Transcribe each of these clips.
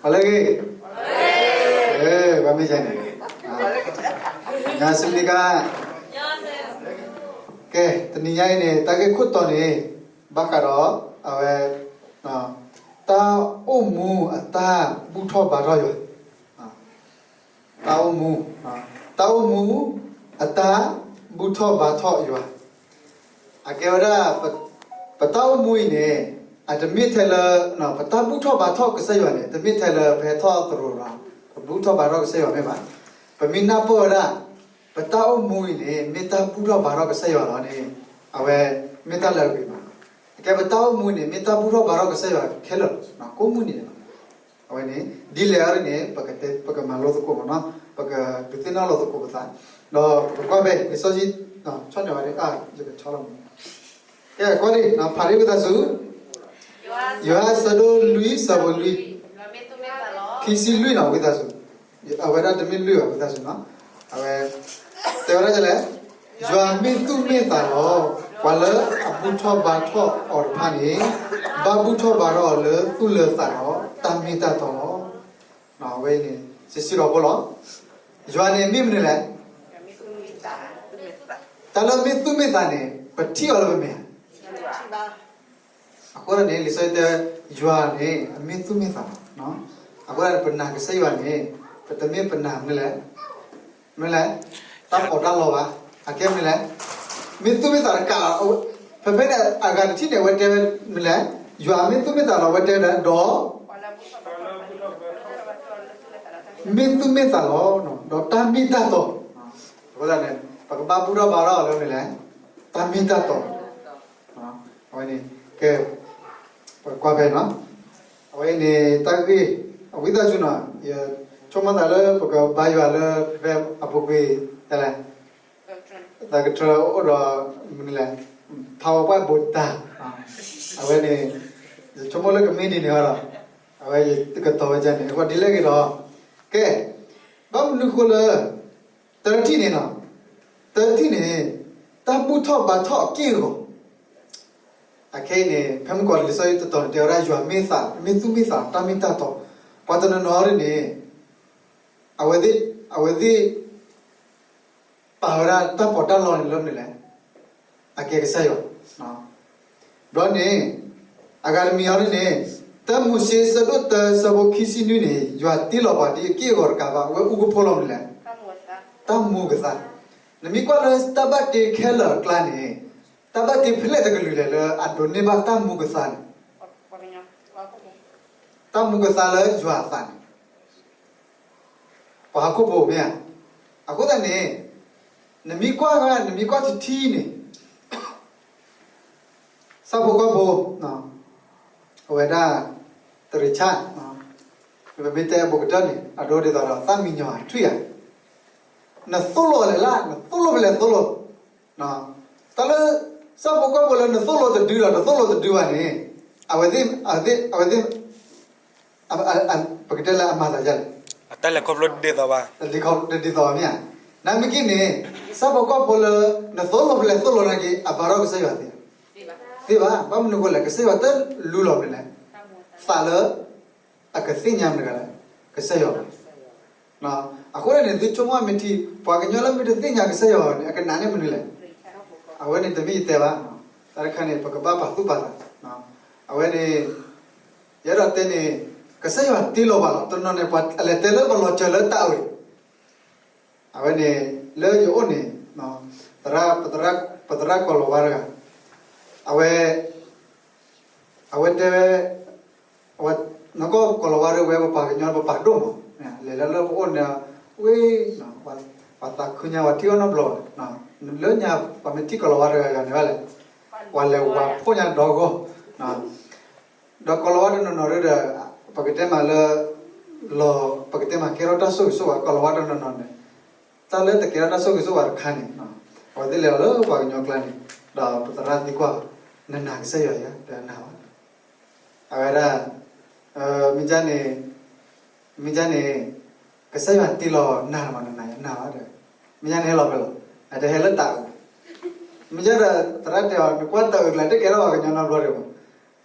ပှၤလၢအဂ့ၤ, ပှၤမ့ၢ်ယၤန့ၣ်, ညါစံးလံကါ, ကဲ, တနံၤညါအံၤန့ၣ် တၢ်ဂ့ၢ်ခိၣ်တီန့ၣ် ဘၣ်ဃးဒီး အဝဲ တၢ်အိၣ်မူအတၢ်ဘူၣ်ထီၣ်ဘါထီၣ်ယွၤ, တၢ်အိၣ်မူ, တၢ်အိၣ်မူအတၢ်ဘူၣ်ထီၣ်ဘါထီၣ်ယွၤ, အကဲဝဲဒၣ် ပတၢ်အိၣ်မူအံၤန့ၣ် အတမ့ၢ်ထဲလၢ ပတၢ်ဘူၣ်ထီၣ်ဘါထီၣ်ကစၢ်ယွၤန့ၣ် တမ့ၢ်ထဲလၢပဟဲထီၣ်သရိာ်ဒီး ပဘူၣ်ထီၣ်ဘါထီၣ်ကစၢ်ယွၤမ့ၢ်ဘၣ်. ပမ့ၢ်နၢ်ပၢၢ်ဝဲဒၣ် ပတၢ်အိၣ်မူအံၤန့ၣ် မ့ၢ်တၢ်ဘူၣ်ထီၣ်ဘါထီၣ်ကစၢ်ယွၤလီၤန့ၣ် အဝဲမ့ၢ်တၢ်လၢအဂ့ၤဘၣ်. အကဲပတၢ်အိၣ်မူအံၤန့ၣ် မ့ၢ်တၢ်ဘူၣ်ထီၣ်ဘါထီၣ်ကစၢ်ယွၤခဲလၢာ် ကိးမုၢ်နံၤန့ၣ်လီၤ. အဝဲန့ၣ် ဒ်လဲၣ်အံၤန့ၣ် ပကမၤလိသကိးမ့ၢ်နီၤ, ပကဒုးသ့ၣ်နီၣ်လိာ်သကိးပသး, ဒီးပကကွၢ်ဖဲ လံာ်စီဆှံ ဆီၣ်န့ၢ်ဝဲဒၣ် ယကဆီလီၤမ့ၢ်, ကဲ ကွၢ်ဒံး ဖးဒံးဝံသးစူၤ, ယိၤဟၣ်အဆၢဒိၣ်လွံၢ် ဆၢဖိလွံၢ်, ခံဆံလွံၢ်နီၤ ဝံသးစူၤ, အဝဲဒၣ်တမ့ၢ်လွံၢ်ဘၣ် ဝံသးစူၤနီၤ, အဝဲ တဲဝဲဒၣ်ဒ်လဲၣ်, ယွၤမ့ၢ်သူၣ်မ့ၢ်သးလီၤ, ပှၤလၢအဘူၣ်ထီၣ်ဘါထီၣ်အီၤတဖၣ်န့ၣ် ဘၣ်ဘူၣ်ထီၣ်ဘါထီၣ်အီၤလၢသူၣ်လၢသးဒီးတၢ်မ့ၢ်တၢ်တီလီၤ. အဝဲအံၤန့ၣ် စံးစံးထီၣ်ပှၤလီၤ. ယွၤန့ၣ်မ့ၢ်မနုၤလဲၣ်, တၢ်လၢမ့ၢ်သူၣ်မ့ၢ်သးန့ၣ် ပထံၣ်အီၤလၢပမဲာ်ဧါ. အဃိန့ၣ် လံာ်စီဆှံတဲ ယွၤန့ၣ် အမ့ၢ်သူၣ်မ့ၢ်သးလီၤ. အဃိန့ၣ် ပနာ်ကစၢ်ယွၤန့ၣ် ပတမ့ၢ်ပနာ်မနုၤလဲၣ်, မနုၤလဲၣ်, တၢ်ပီးတၢ်လီဘၣ်. အကဲမနုၤလဲၣ်, မ့ၢ်သူၣ်မ့ၢ်သးတကးလီၤ. ဖဲဖဲန့ၣ် အဂၤတထံၣ်န့ၣ် အဝဲတဲဝဲမနုၤလဲၣ်, ယွၤမ့ၢ်သူၣ်မ့ၢ်သးလီၤ အဝဲတဲဝဲဒၣ်ဒီး မ့ၢ်သူၣ်မ့ၢ်သးလီၤ, ဒီးတၢ်မ့ၢ်တၢ်တီ, အဃိသတးန့ၣ် ပကဘၣ်ဘူၣ်ထီၣ်ဘါထီၣ်အီၤလၢမနုၤလဲၣ်, တၢ်မ့ၢ်တၢ်တီ. အဝဲန့ၣ် ကဲ ပကွၢ်ဖဲနီၤ, အဝဲအံၤန့ၣ် တၢ်ဂ့ၢ် အဝံသးစူၤနီၤ, ယဆိကမိၣ်သးလၢပကဘါယွၤလၢဖဲအပူၤကွံာ် တလဲၣ်, သးကထၢအိၣ်ဒီး မနုၤလဲၣ်, PowerPoint ဘိးတၢ်, အဝဲန့ၣ် ယဆိကမိၣ်လၢကမ့ၢ်ဒ်န့ၣ်ဒီး အဝဲယကတီၤဝဲဒ်န့ၣ် အဃိဒ်လဲၣ်ဂ့ၤဒီး, ကဲ ဘၣ်မနုၤဃိလၢ တထံၣ်န့ၣ်နီၤ, တထံၣ်န့ၣ် တၢ်ဘူၣ်ထီၣ်ဘါထီၣ်အက့ၢ်အဂီၤ, အခဲအံၤန့ၣ် ဖဲမုၢ်ကီၤလံာ်စီဆှံတတီၤန့ၣ် တဲဝဲဒၣ်ယွၤမ့ၢ်သး, မ့ၢ်သူၣ်မ့ၢ်သး တၢ်မ့ၢ်တၢ်တီ, ပှၤတနီၤနီၤဒ်န့ၣ် အဝဲသ့ၣ် အဝဲသ့ၣ် ပာ်ဝဲဒၣ်တၢ်ပီးတၢ်လီန့ၣ်လၢမနုၤလဲၣ်, အကဲကစၢ်ယွၤ, ဘျီန့ၣ် အဂၤတမံၤအံၤဒ်န့ၣ် တၢမိၤၡ့ဆၢဒိၣ်တၢဆၢဖိခံဆံနွံန့ၣ် ယွၤတ့လီၤပှၤဒ်အက့ၢ်အဂီၤတကးဘၣ် အဝဲအူကဖိလီၤမနုၤလဲၣ်, တၢ်မူကသါ, နမ့ၢ်ကွၢ်လၢတၢ်ဘၣ်တ့ခဲလၢာ်အကျါန့ၣ် တၢ်ဘၣ်တ့ဖဲလဲၣ်တကလုာ်လဲၣ်လၢအဒိးန့ၢ်ဘၣ်တၢ်မူကသါန့ၣ်, တၢ်မူကသါလၢယွၤအသးန့ၣ် ပှၤဟီၣ်ခိၣ်ဖိမ့ၢ်ဧါ. အဃိသတးန့ၣ် နမ့ၢ်ကွၢ်ဂၤ နမ့ၢ်ကွၢ်တထံၣ်န့ၣ် ဆၣ်ဖိကီၢ်ဖိ အဝဲဒၣ် တရံးဆၣ် ပမ့ၢ်တဲအဘူးကတၢၢ်န့ၣ် အဒိဒ်သိးဒီး သၣ်မံညီၤထွံၣ်ဧါ, နသိၣ်လိလဲၣ်လၢ နသိၣ်လိဖဲလဲၣ်သိၣ်လိ, တၢ်လၢ ဆၣ်ဖိကီၢ်ဖိလၢနသိၣ်လိတဒုဒီး တသိၣ်လိတဒုဘၣ်န့ၣ် အဝဲသ့ၣ် အဝဲသ့ၣ် ပကတဲလၢအမၤသးဒ်လဲၣ်, တၢ်လဲၤခီဖျိတဒ်သိးဘၣ်, တဒ်သိးဘၣ်မ့ၢ်ဧါ. နာ်မ့ၢ်က့န့ၣ် ဆၣ်ဖိကီၢ်ဖိလၢ နသိၣ်လိဖဲလဲၣ်သိၣ်လိနာ်က့ အဘါထီၣ်ကစၢ်ယွၤသ့, သ့ဘၣ်. ဘၣ်မနုၤအဃိလဲၣ် ကစၢ်ယွၤတလူလီၤမနုၤလဲၣ်, သးလၢ အကသ့ၣ်ညါမနုၤလဲၣ်, ကစၢ်ယွၤလီၤ. အဃိန့ၣ် သုဆိကမိၣ်မ့ၢ်ထံ ပှၤကညီလၢမ့ၢ်တသ့ၣ်ညါကစၢ်ယွၤန့ၣ် အကနၣ်န့ၢ်မနုၤလဲၣ်. အဝဲန့ၣ်တမ့ၢ်ယတဲဘၣ်, တၢ်တခါန့ၣ် ပကဘၣ်ပာ်သူၣ်ပာ်သး, အဝဲန့ၣ် ယအဲၣ်ဒိးတဲန့ၣ် ကစၢ်ယွၤတ့လီၤပှၤလီၤ. တနီၤန့ၣ် ပှၤအလဲၤတဲလၢပလီၤစၢၤလၢတၢ်အုး အဝဲန့ၣ် လၢယအိၣ်န့ၣ် ပသရၣ် ပသရၣ်ကီၤလၤဝါတဂၤ အဝဲ အဝဲတဲဝဲ နကီၢ်ကီၤလၤဝါဒီး ဝဲပပှၤကညီပပာ်ဒိၣ်မး, လဲၤလၢလၢပအိၣ်န့ၣ် ဝ့ၢ် ပှၤသးခုညါ ပှၤထံၣ်အီၣ်နီတဘျီ, လၢညါ ပှၤမ့ၢ်ထံၣ်ကီၤလၤဝါတဂၤဂၤန့ၣ်ဘၣ်လဲၣ်, ပှၤလဲၤဝၤဖှိၣ်ညါဒီဂီၢ် ဒီးကီၤလၤဝါတနီၤနီၤဒီး ပကတဲမးလၢ လီၤ ပကတဲမးကဲထီၣ်တၢ်ဆိၣ်ဂ့ၤဆိၣ်ဝါ ကီၤလၤဝါတနီၤနီၤန့ၣ် တၢ်လၢတကဲထီၣ်တၢ်ဆိၣ်ဂ့ၤဆိၣ်ဝါတခါန့ၣ် အဝဲသ့ၣ်လဲၤလီၤလၢပှၤကညီကျါန့ၣ် ဒီးပသရၣ်သံကွၢ် နနာ်ကစၢ်ယွၤဧါ ဒီးနနာ်ဘၣ် အဝဲဒၣ် မ့ၢ်န့ၣ် မ့ၢ်န့ၣ် ကစၢ်ယွၤတ့လီၤနၤမး နနာ်ဧါ နနာ်ဘၣ်ဒီး မ့ၢ်န့ၣ်ဟဲလီၤဖဲလဲၣ် အတဟဲလၢတၢ်အုး မ့ၢ်ဒီးသရၣ်တဲအီၤ နကွၢ်တၢ်အုးကျါတကဲထီၣ်ပှၤကညီနီတဘျီဒီး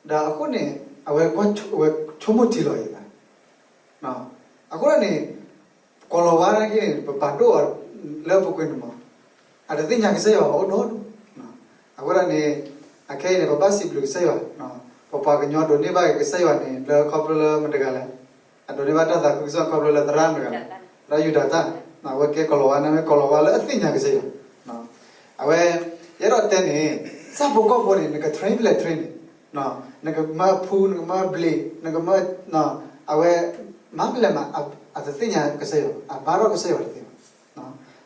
ဒီးအဃိန့ၣ် အဝဲဆိကမိၣ်ထံလီၤအသး အဃိန့ၣ် ကိၣ်လၤဝါန့ၣ်က့န့ၣ် ပပာ်ဒိၣ်အီၤလၢပကွၢ်န့ၣ်မး, အတသ့ၣ်ညါကစၢ်ယွၤအိၣ်ဒီဒူၣ်. အဃိန့ၣ် အခဲအံၤန့ၣ် ပဘၣ်စံးဘျုးကစၢ်ယွၤ, ပပှၤကညီဒိးန့ၢ်ဘၣ်က့ၤကစၢ်ယွၤန့ၣ် လၢခီဖျိလၢမတၤတဂၤလဲၣ်, အဒိးန့ၢ်ဘၣ်တၢ်သးခုကစီၣ်ခီဖျိလၢသရၣ်မတၤတဂၤလဲၣ်, သရၣ်ယူဒၤတၢ်, အဝဲကဲကိၣ်လၤဝါန့ၣ် မ့ၢ်ကိၣ်လၤဝါလၢအသ့ၣ်ညါကစၢ်ယွၤ. အဝဲ ယအဲၣ်ဒိးတဲန့ၣ် ဆၣ်ဖိကီၢ်ဖိန့ၣ် နက train ဖဲလဲၣ် train န့ၣ်, နကမၤအဖူ နကမၤအဘျံး နကမၤ အဝဲ မၤဖဲလဲၣ်မး အတသ့ၣ်ညါကစၢ်ယွၤ, အဘါထီၣ်ကစၢ်ယွၤတသ့ဘၣ်.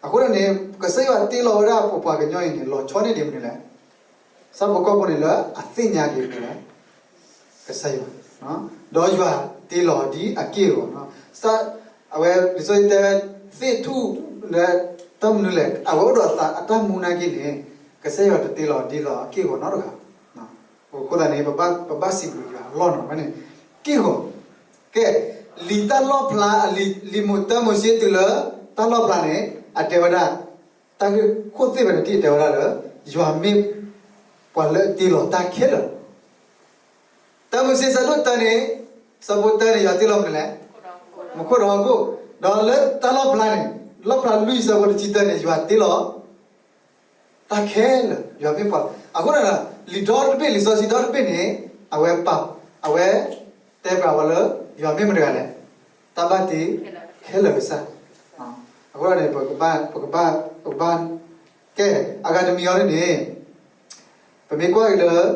အဃိန့ၣ် ကစၢ်ယွၤတ့လီၤဝဲဒၣ်ပပှၤကညီအံၤန့ၣ် လီၤဆီန့ၢ်ဒံးမနုၤလဲၣ်, ဆၣ်ဖိကီၢ်ဖိန့ၣ် လၢအသ့ၣ်ညါက့ၤမနုၤလဲၣ် ကစၢ်ယွၤ, ဒီးယွၤတ့လီၤဒ်အက့ၢ်အဂီၤ, အဝဲ လံာ်စီဆှံတဲဝဲ သ့ၣ်ထူၣ်လၢ တၢ်မနုၤလဲၣ် အဝဲအိၣ်ဒီးအတၢ်မူနာ်က့န့ၣ် ကစၢ်ယွၤတတ့လီၤဒ်သိးအက့ၢ်အဂီၤနီတဂၤ. အဃိသတးန့ၣ် ပဘၣ်စံးဘျုးယွၤအလီၢ်နီၤဝဲန့ၣ် က့ၢ်ဂီၤ. ကဲ လံာ်တၢ်လီၣ်ဖျါ လံာ်မိၤ တၢမိၤၡ့တုၤလၢ တၢ်လီၣ်ဖျါန့ၣ် အတဲဝဲဒၣ် တၢ်ဂ့ၢ်ခိၣ်သ့ၣ်ဖဲန့ၣ်ထံၣ်အတဲဝဲဒၣ်လၢ ယွၤမ့ၢ် ပှၤလၢအတ့လီၤတၢ်ခဲလၢာ် တၢမိၤၡ့ဆၢဒိၣ်တၢန့ၣ် ဆၢဖိတၢန့ၣ် ယွၤတ့လီၤမနုၤလဲၣ်, မူခိၣ်ဒီးဟီၣ်ခိၣ်, ဒီးလၢတၢ်လီၣ်ဖျါန့ၣ် လီၣ်ဖျါလွံၢ်ဆၢဖိတဆံတၢန့ၣ် ယွၤတ့လီၤ တၢ်ခဲလၢာ် ယွၤမ့ၢ်ပှၤ, အဃိန့ၣ် လံာ်ဒီတဘ့ၣ် လံာ်စီဆှံဒီတဘ့ၣ်န့ၣ် အဝဲပာ် အဝဲ တဲပှၤဝဲလၢ ယွၤမ့ၢ်မတၤတဂၤလဲၣ်, တၢ်ဘၣ်တ့ခဲလၢာ်ကစၢ်. အဃိန့ၣ် ပကဘၣ် ပကဘၣ် ပကဘၣ် ကဲ အဂၤတမံၤအံၤန့ၣ် ပမ့ၢ်ကွၢ်က့ၤလၢ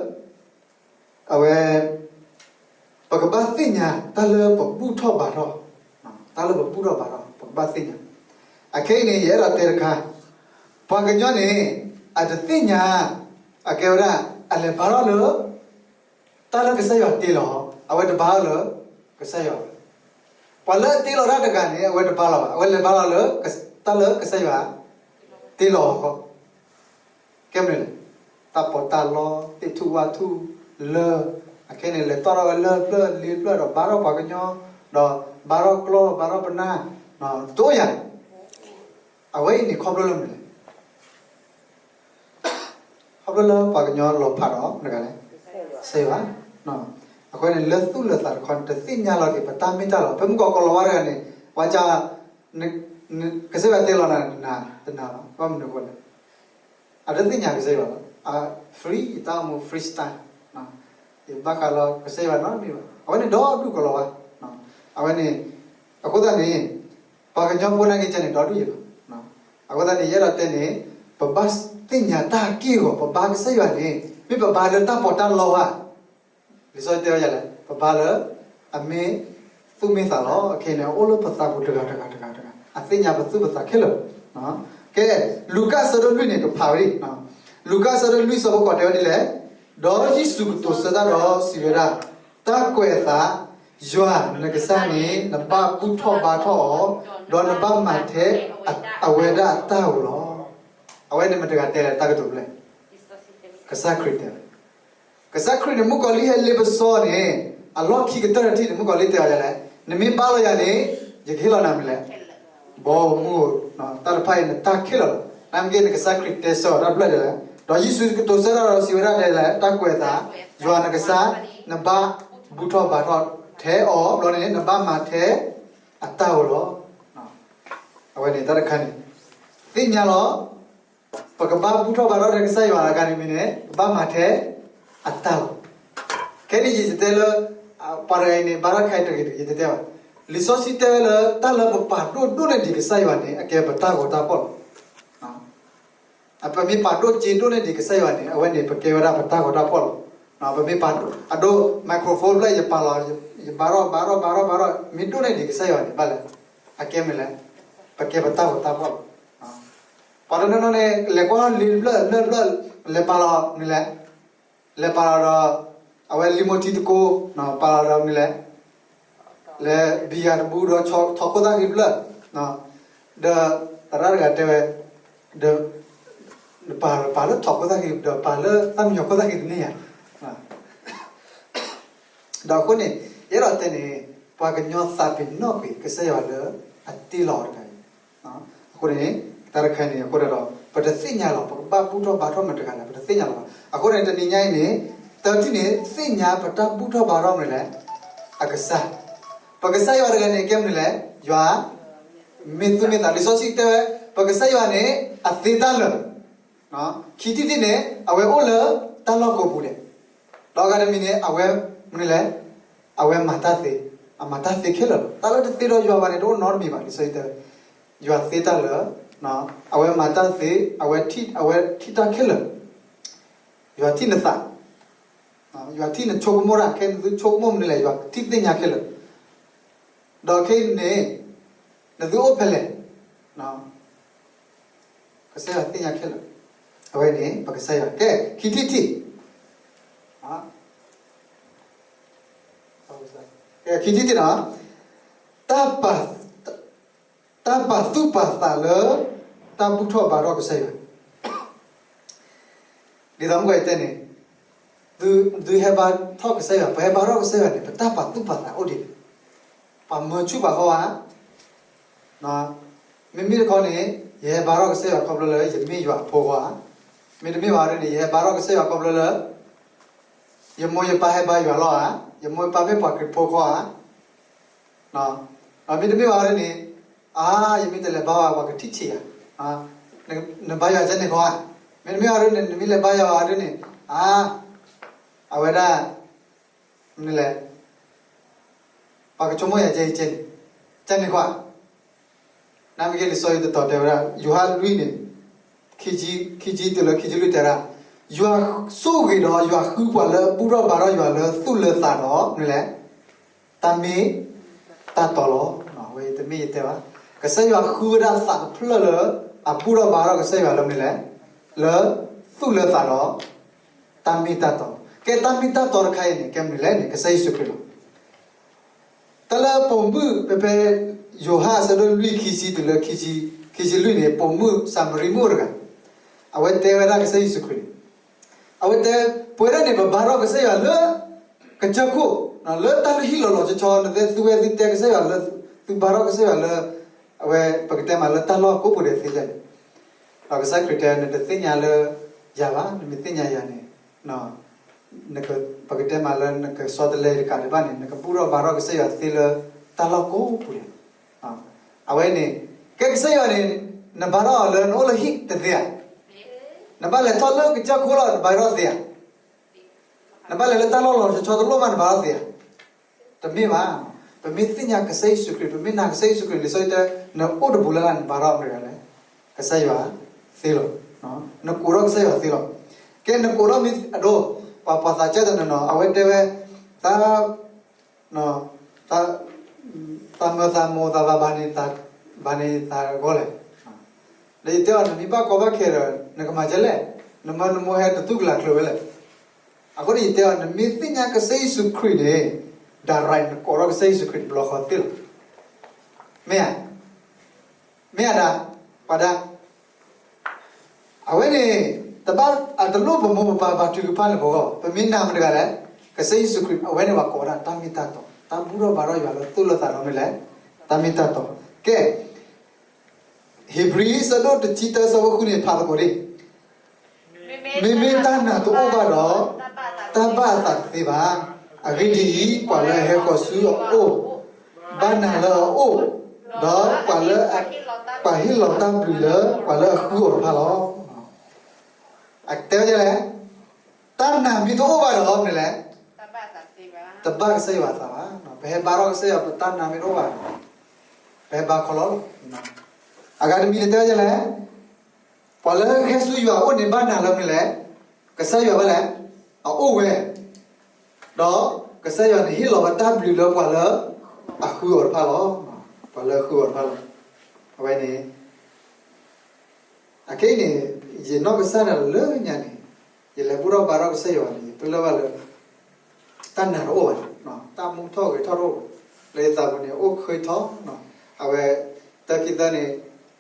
အဝဲ ပကဘၣ်သ့ၣ်ညါတၢ်လၢပဘူၣ်ထီၣ်ဘါထီၣ်, တၢ်လၢပဘူၣ်ထီၣ်ဘါထီၣ် ပကဘၣ်သ့ၣ်ညါ. အခဲအံၤန့ၣ် ယအဲၣ်ဒိးတဲတခါ, ပှၤကညီန့ၣ် အတသ့ၣ်ညါ အကဲဝဲဒၣ် အလဲၤဘါထီၣ်လၢ တၢ်လၢကစၢ်ယွၤတ့လီၤ, အဝဲတဘါထီၣ်လၢ ကစၢ်ယွၤဘၣ်. ပှၤလၢအတ့လီၤတၢ်တဂၤန့ၣ် အဝဲတဘါလီၤဘၣ်, အဝဲလဲၤဘါထီၣ်လၢ တၢ်လၢကစၢ်ယွၤ တ့လီၤအီၤဃီ ကဲမနုၤလဲၣ်, တၢ်ပီးတၢ်လီ သ့ၣ်ထူၣ်ဝၣ်ထူၣ် လၢၢ်, အခဲအံၤန့ၣ် လဲၤတီၣ်ထီၣ်ဝဲလၢၢ်ဖျၢၣ်လ့ဖျၢၣ်ဒီးဘါထီၣ်ပှၤကညီ, ဒီးဘါထီၣ်ကျီၢ် ဘါထီၣ်ပနၢ်, တအိၣ်ယၤ, အဝဲအံၤန့ၣ်ခီဖျိလၢမနုၤလဲၣ် ခီဖျိလၢပှၤကညီလီၤဖးဒီးမတၤတဂၤလဲၣ်, ကစၢ်ယွၤ. အဃိန့ၣ် လၢသူၣ်လၢသးတခီန့ၣ် တသ့ၣ်ညါလီၤက့ၤ ပတၢ်မ့ၢ်တၢ်လီၤ. ဖဲမုၢ်ကီးကိးလီၤဝါတဂၤန့ၣ် ပှၤက ကစၢ်ယွၤတ့လီၤနၤ တနၤ တနၤလီၤ, ဘၣ်မနုၤအဃိလဲၣ်, အတသ့ၣ်ညါကစၢ်ယွၤလီၤ. အ free ယတၢ်အိၣ်မူ freestyle ယဘၣ်ဃးလီၤကစၢ်ယွၤနီတမံၤဘၣ်. အဝဲန့ၣ်ဒီဒူၣ်ကိးလီၤဝါ. အဝဲန့ၣ် အဃိသတးန့ၣ် ပှၤကညီဖိနာ်က့န့ၣ် ဒီဒူၣ်ယဲၢ်လီၤ. အဃိသတးန့ၣ် ယအဲၣ်ဒိးတဲန့ၣ် ပဘၣ်သ့ၣ်ညါတၢ်က့ၢ်အဂီၤ, ပဘါကစၢ်ယွၤန့ၣ် မ့ၢ်ပဘါလၢတၢ်ပီးတၢ်လီဧါ, လံာ်စီဆှံတဲဝဲဒ်လဲၣ်, ပဘါလၢ အမ့ၢ်သူၣ်မ့ၢ်သးလီၤ. ခဲအံၤန့ၣ် အအိၣ်လၢပသးပူၤတဂၤတဂၤတဂၤတဂၤ, အသ့ၣ်ညါပသူၣ်ပသးခဲလၢာ်. ကဲ လူၤကၣ်ဆၢဒိၣ်လွံၢ်န့ၣ် ကဖးဝဲဒၣ်, လူၤကၣ်ဆၢဒိၣ်လွံၢ်ဆၢဖိဃိးတဲဝဲဒ်လဲၣ်, ဒီးယ့ၣ်ၡူးကတိၤဆၢတၢ်ဒီးစံးဝဲဒၣ်, တၢ်ကွဲးအသး, ယွၤနကစၢ်န့ၣ် နဘၣ်ဘူၣ်ထီၣ်ဘါထီၣ်အီၤ, ဒီးနဘၣ်မၤထဲအဝဲဒၣ်အတၢ်ဧိၤလီၤ. အဝဲန့ၣ်မတၤတဂၤတဲလဲၣ် တၢ်ကတိၤဖဲလဲၣ်, ကစၢ်ခရံာ်တဲဝဲ ကစၢ်ခရံာ်န့ၣ် မုၣ်ကီၤလံၢ်ဟဲလ့ပစီန့ၣ် အလီၢ်ခံကတၢၢ်တထံၣ်န့ၣ် မုၣ်ကီၤလံၢ်တဲအီၤဒ်လဲၣ်, နမ့ၢ်ဘါလီၤယၤန့ၣ် ယကဟ့ၣ်လီၤနၤမနုၤလဲၣ်, ဘီမုၢ်ဧိၤ, တၢ်တဖၣ်အံၤနတၢ်ခဲလၢာ်လီၤ. နမ့ၢ်က့ၤန့ၣ် ကစၢ်ခရံာ်တဲဆၢအီၤတၢ်တဖျၢၣ်ဒ်လဲၣ်, ဒီးယ့ၣ်ၡူးကတိၤဆၢတၢ်ဒီးစံးဝဲဒၣ်ဒ်လဲၣ်, တၢ်ကွဲးအသး, ယွၤနကစၢ် နဘၣ်ဘူၣ်ထီၣ်ဘါထီၣ်ထဲအီၤ, ဘျီန့ၣ် နဘၣ်မၤထဲအတၢ်ဧိၤလီၤ. အဝဲန့ၣ်တၢ်တခါန့ၣ် သ့ၣ်ညါလီၤ ပကဘၣ်ဘူၣ်ထီၣ်ဘါထီၣ်ထဲကစၢ်ယွၤအဂၤန့ၣ်မ့ၢ်န့ၣ် ပဘၣ်မၤထဲအတၢ်လီၤ. ခဲအံၤယတဲလၢ ပှၤတဂၤအံၤန့ၣ် ဘါထီၣ်တခါအံၤတဂ့ၤတဂ့ၤ ယတတဲဘၣ်. လံာ်စီဆှံတဲဝဲလၢ တၢ်လၢပပာ်ဒိၣ်ဒိၣ်န့ၢ်ဒံးကစၢ်ယွၤန့ၣ် အကဲပတၢ်ဂီၤတၢ်ဖီၣ်လီၤ. ပမ့ၢ်ပာ်ဒိၣ်စ့ဒိၣ်န့ၢ်ဒံးကစၢ်ယွၤန့ၣ် အဝဲန့ၣ် ပကဲဝဲဒၣ်ပတၢ်ဂီၤတၢ်ဖီၣ်လီၤ. ပမ့ၢ်ပာ်ဒိၣ် အဒိ microphone ဖျၢၣ် ယပာ်လီၤ ယဘါထီၣ်ဘါထီၣ်ဘါထီၣ်ဘါထီၣ် မ့ၢ်ဒိၣ်န့ၢ်ဒံးကစၢ်ယွၤန့ၣ် ဘၣ်လဲၣ်, အကဲမ့ၢ်လဲၣ်, ပကဲပတၢ်ဂီၤတၢ်ဖီၣ်လီၤ. ပှၤတနီၤနီၤန့ၣ် လဲၤကွၢ်လံတဖျၢၣ်လၢၢ်တဖျၢၣ် လဲၤပာ်လီၤမနုၤလဲၣ်, လဲၤပာ်လီၤဒီး အဝဲလံမိထံတကိ ပာ်လီၤဒီးမနုၤလဲၣ်, လဲၤဘံယၤတဘူဒီး ထိးခိၣ်သၣ်ဃံတဖျၢၣ်, ဒီးသရၣ်တဂၤတဲဝဲ, ဒီး ပာ်လီၤပာ်လၢထိးခိၣ်သၣ်ဃံ ဒီးပာ်လၢသၣ်မံညီၤခိၣ်သၣ်ဃံတန့ၢ်ဧါ. ဒီးအဃိန့ၣ် ယအဲၣ်ဒိးတဲန့ၣ် ပှၤကညီသးပ့ၤနီၣ်ကွံာ်ကစၢ်ယွၤလၢအတ့လီၤအီၤတဂၤအံၤ. အဃိန့ၣ် တၢ်တခါအံၤန့ၣ် အဃိန့ၣ်ဒီး ပတသ့ၣ်ညါလီၤ ပကဘၣ်ဘူၣ်ထီၣ်ဘါထီၣ်မတၤတဂၤလဲၣ် ပတသ့ၣ်ညါလီၤဘၣ်. အဃိန့ၣ် တနံၤညါအံၤန့ၣ် တထံၣ်န့ၣ် သ့ၣ်ညါပတၢ်ဘူၣ်ထီၣ်ဘါထီၣ်မနုၤလဲၣ်, အကစၢ် ပကစၢ်ယွၤတဂၤန့ၣ် ကဲမနုၤလဲၣ်, ယွၤမ့ၢ်သူၣ်မ့ၢ်သး, လံာ်စီဆှံတဲဝဲ ပကစၢ်ယွၤန့ၣ် အသ့တၢ်လၢာ်, ခံထံၣ်တထံၣ်န့ၣ် အဝဲအိၣ်လၢတၢ်လီၢ်ကိးပူၤဒဲး, ဒီးအဂၤတမံၤန့ၣ် အဝဲမနုၤလဲၣ်, အဝဲမၤတၢ်သ့, အမၤတၢ်သ့ခဲလၢာ်လီၤ. တၢ်လၢတသ့ဒီးယွၤဘၣ်န့ၣ် တအိၣ်နီတမံၤဘၣ်. လံာ်စီဆှံတဲဝဲ ယွၤသ့တၢ်လၢာ်, အဝဲမၤတၢ်သ့, အဝဲ, အဝဲထံၣ်တၢ်ခဲလၢာ်, ယွၤထံၣ်နသး, ယွၤထံၣ်နဆိကမိၣ်တၢ်, ခဲအံၤနသုဆိကမိၣ်မနုၤလဲၣ်, ယွၤထံၣ်သ့ၣ်ညါခဲလၢာ်. ဒီးခဲအံၤန့ၣ် နသုအိၣ်ဖဲလဲၣ်, ကစၢ်ယွၤသ့ၣ်ညါခဲလၢာ်. အဝဲန့ၣ် ပကစၢ်ယွၤ, ကဲ ခံထံၣ်တထံၣ်, ကဲ ခံထံၣ်တထံၣ်နီၤ, တၢ်ပာ်သူၣ်ပာ်သးလၢ တၢ်ဘူၣ်ထီၣ်ဘါထီၣ်ကစၢ်ယွၤ ဒ်သိးမုၢ်ကီၢ်ယတဲန့ၣ်, သုဟဲဘါထီၣ်ကစၢ်ယွၤ, ပဟဲဘါထီၣ်ကစၢ်ယွၤန့ၣ် ပတၢ်ပာ်သူၣ်ပာ်သးအိၣ်ဒ်လဲၣ်. ပှၤမၢဆူၣ်ပှၤဃီဧါ, မ့မ့ၢ်တခီန့ၣ် ယဟဲဘါထီၣ်ကစၢ်ယွၤခီဖျိလၢယမ့ၢ်ယွၤအဖိဃီဧါ, မ့တမ့ၢ်ဘၣ်ဒ်န့ၣ် ယဟဲဘါထီၣ်ကစၢ်ယွၤခီဖျိလၢ ယမိၢ်ယပၢ်ဟဲဘါယွၤလီၤဧါ, ယမိၢ်ယပၢ်မ့ၢ်ပှၤခရံာ်ဖိဃီဧါ, မ့တမ့ၢ်ဘၣ်ဒ်န့ၣ်, အါ, ယမ့ၢ်တလဲၤဘါဘၣ် ပှၤကထံၣ်ဆံးဧါ, နဘါယွၤကဲန့ၣ်ဃီဧါ, မ့တမ့ၢ်ဘၣ်ဒ်န့ၣ် နမ့ၢ်လဲၤဘါယွၤဘၣ်ဒ်န့ၣ်, အါ, အဝဲဒၣ် မနုၤလဲၣ်, ပှၤကဆိကမိၣ်ယၤကဲအံၤကဲန့ၣ်, ကဲန့ၣ်ဃီဧါ. နမ့ၢ်က့ၤလံာ်စီဆှံတတီၤတဲဝဲဒၣ် ယိၤဟၣ်လွံၢ်န့ၣ်, ခံဆံတုၤလၢခံဆံလွံၢ်တဲဒၣ်, ယွၤဆိၣ်ဂ့ၤဒီးယွၤဃုပှၤလၢအဘူၣ်ထီၣ်ဘါထီၣ်ယွၤလၢသူၣ်လၢသးဒီး မနုၤလဲၣ်, တၢ်မ့ၢ်တၢ်တီလီၤ. ဝဲတမ့ၢ်ယတဲဘၣ်, ကစၢ်ယွၤဃုဝဲဒၣ်သးတဖျၢၣ်လၢ အဘူၣ်ထီၣ်ဘါထီၣ်ကစၢ်ယွၤလၢမနုၤလဲၣ်, လၢသူၣ်လၢသးဒီး တၢ်မ့ၢ်တၢ်တီ, ကဲတၢ်မ့ၢ်တၢ်တီတခါအံၤန့ၣ် ကဲမနုၤလဲၣ်န့ၣ် ကစၢ်ယ့ၣ်ၡူးခရံာ်လီၤ. တၢ်လၢပိာ်မုၣ်ဖဲဖဲ ယိၤဟၣ်အဆၢဒိၣ်လွံၢ်ခံဆံတုၤလၢ ခံဆံလွံၢ်န့ၣ် ပိာ်မုၣ်စၤမရံမုၣ်အိၣ်တဂၤ, အဝဲတဲဝဲဒၣ်ကစၢ်ယ့ၣ်ၡူးခရံာ်န့ၣ်, အဝဲတဲ, ပဝဲဒၣ်န့ၣ် ပဘါထီၣ်ကစၢ်ယွၤလၢ ကစၢၢ်ခိၣ်, လၢတၢ်လုၢ်ဟံၣ်လီၤလီၤဆီဆီ နသုဝဲသုတဲကစၢ်ယွၤလၢ သုဘါထီၣ်ကစၢ်ယွၤလၢ အဝဲ ပကတဲမးလၢတၢ်လီၢ်ကိးပူၤဒဲးသ့ယဲၢ်န့ၣ်, ဒီးကစၢ်ခရံာ်တဲ နတသ့ၣ်ညါလၢယၤဘၣ်, နမ့ၢ်သ့ၣ်ညါယၤန့ၣ် ပကတဲမးလၢနကဆီတလဲတကးဒံးဘၣ်န့ၣ် နကဘူၣ်ထီၣ်ဘါထီၣ်ကစၢ်ယွၤသ့လၢတၢ်လီၢ်ကိးပူၤန့ၣ်, အဝဲန့ၣ် ကဲကစၢ်ယွၤန့ၣ် နဘါထီၣ်အီၤလၢနအိၣ်လၢဟံၣ်တသ့ဧါ, နဘၣ်လဲၤထီၣ်လၢကစၢၢ်ခိၣ်လီၤ နဘါထီၣ်သ့ဧါ, နဘၣ်လဲၤလၢတၢ်လီၢ်လီၤဆီဆီတလိၣ်မး နဘါထီၣ်သ့ဧါ, တမ့ၢ်ဘၣ်. ပမ့ၢ်သ့ၣ်ညါကစၢ်ယ့ၣ်ၡူးခရံာ် ပမ့ၢ်နာ်ကစၢ်ယ့ၣ်ၡူးခရံာ် လံာ်စီဆှံတဲ နအိၣ်တပူၤလၢ်လၢ် နဘါထီၣ်မတၤတဂၤလဲၣ်, ကစၢ်ယွၤသ့လီၤ, နကိးထီၣ်ကစၢ်ယွၤသ့လီၤ. ကဲနကိးထီၣ်မ့ၢ်အဒိ, ပှၤပှၤသးစၢ်တနီၤနီၤ အဝဲတဲဝဲ, တၢ် တၢ်မၢသးမိၢ်သးဘၣ်ဘၣ်န့ၣ်, ဘၣ်န့ၣ်သးဂီၢ်လဲၣ်, ဒီးယတဲအီၤ နမ့ၢ်ဘၣ်ကီဘၣ်ခဲဒီး နကမၤဒ်လဲၣ်, နမၢနမိၢ်ဟဲတတူၢ်ကလာ်ကျၢၤဝဲလဲၣ်. အဃိန့ၣ်ယတဲအီၤ နမ့ၢ်သ့ၣ်ညါကစၢ်ယ့ၣ်ၡူးခရံာ်န့ၣ်, direct နကိးထီၣ်ကစၢ်ယ့ၣ်ၡူးခရံာ်တဘျီဃီသ့လီၤ. မ့ၢ်ဧါ, မ့ၢ်ဧါဒၣ်, ပှၤဒၣ် အဝဲန့ၣ် တဘၣ်အတလိၣ်ပမိၢ်ပပၢ်ဘၣ်ထုကဖၣ်န့ၣ်ပဂီၢ်, ပမ့ၢ်နာ်မတၤတဂၤလဲၣ်, ကစၢ်ယ့ၣ်ၡူးခရံာ် အဝဲန့ၣ်ပှၤကိးဝဲဒၣ်တၢ်မ့ၢ်တၢ်တီ, တၢ်ဘူၣ်ထီၣ်ဘါထီၣ်ယွၤလၢသူၣ်လၢသးဒီးမနုၤလဲၣ်, တၢ်မ့ၢ်တၢ်တီ. ကဲ ဧ့ၤဘြံၤ အဆၢဒိၣ်တဆံတၢ အဆၢဖိဃုန့ၣ် ဖးသကိးဒံး, မ့မ့ၢ်တၢ်နာ်တအိၣ်ဘၣ်ဒီး တၢ်ဘၣ်အသးတသ့ဘၣ်. အဂ့ၢ်ဒ်အံၤ, ပှၤလၢအဟဲဃီၤဆူအအိၣ် ဘၣ်နာ်လၢအအိၣ်, ဒီးပှၤလၢ ပှၤဟ့ၣ်လီၤတၢ်ဘျုးလၢပှၤလၢအဃုအီၤတဖၣ်လီၤ. အတဲဝဲဒ်လဲၣ်, တၢ်နာ်မ့ၢ်တအိၣ်ဘၣ်ဒီးမနုၤလဲၣ်, တဘၣ်ကစၢ်ယွၤအသးဘၣ်. ပဟဲဘါထီၣ်ကစၢ်ယွၤ ပတၢ်နာ်မ့ၢ်တအိၣ်ဘၣ်, ပဟဲဘါခီလီၤလီၤ. အဂၤတမံၤန့ၣ်တဲဝဲဒ်လဲၣ်, ပှၤလၢဟဲဆူယွၤအအိၣ်န့ၣ် ဘၣ်နာ်လၢမနုၤလဲၣ်, ကစၢ်ယွၤဘၣ်လဲၣ်, အအိၣ်ဝဲ, ဒီးကစၢ်ယွၤန့ၣ်ဟ့ၣ်လီၤဝဲတၢ်ဘျုးလၢပှၤလၢအဃုအီၤတဖၣ်လီၤ. ပှၤလၢအဃုအီၤတဖၣ်လီၤ. အဝဲန့ၣ် အခဲအံၤန့ၣ် ယနီၢ်ကစၢ်ဒၣ်လၢညါန့ၣ် ယလဲၤဘူၣ်ထီၣ်ဘါထီၣ်ကစၢ်ယွၤန့ၣ် ယပလၢၢ်ဘၣ်လၢ တၢ်နာ်တအိၣ်ဘၣ်, တၢ်မူထီၣ်ဂဲၤထီၣ်တအိၣ်ဘၣ်, လၢယသးပူၤန့ၣ် အိၣ်ဃ့ထီၣ်, အဝဲ တၢ်ခံသၢန့ၣ်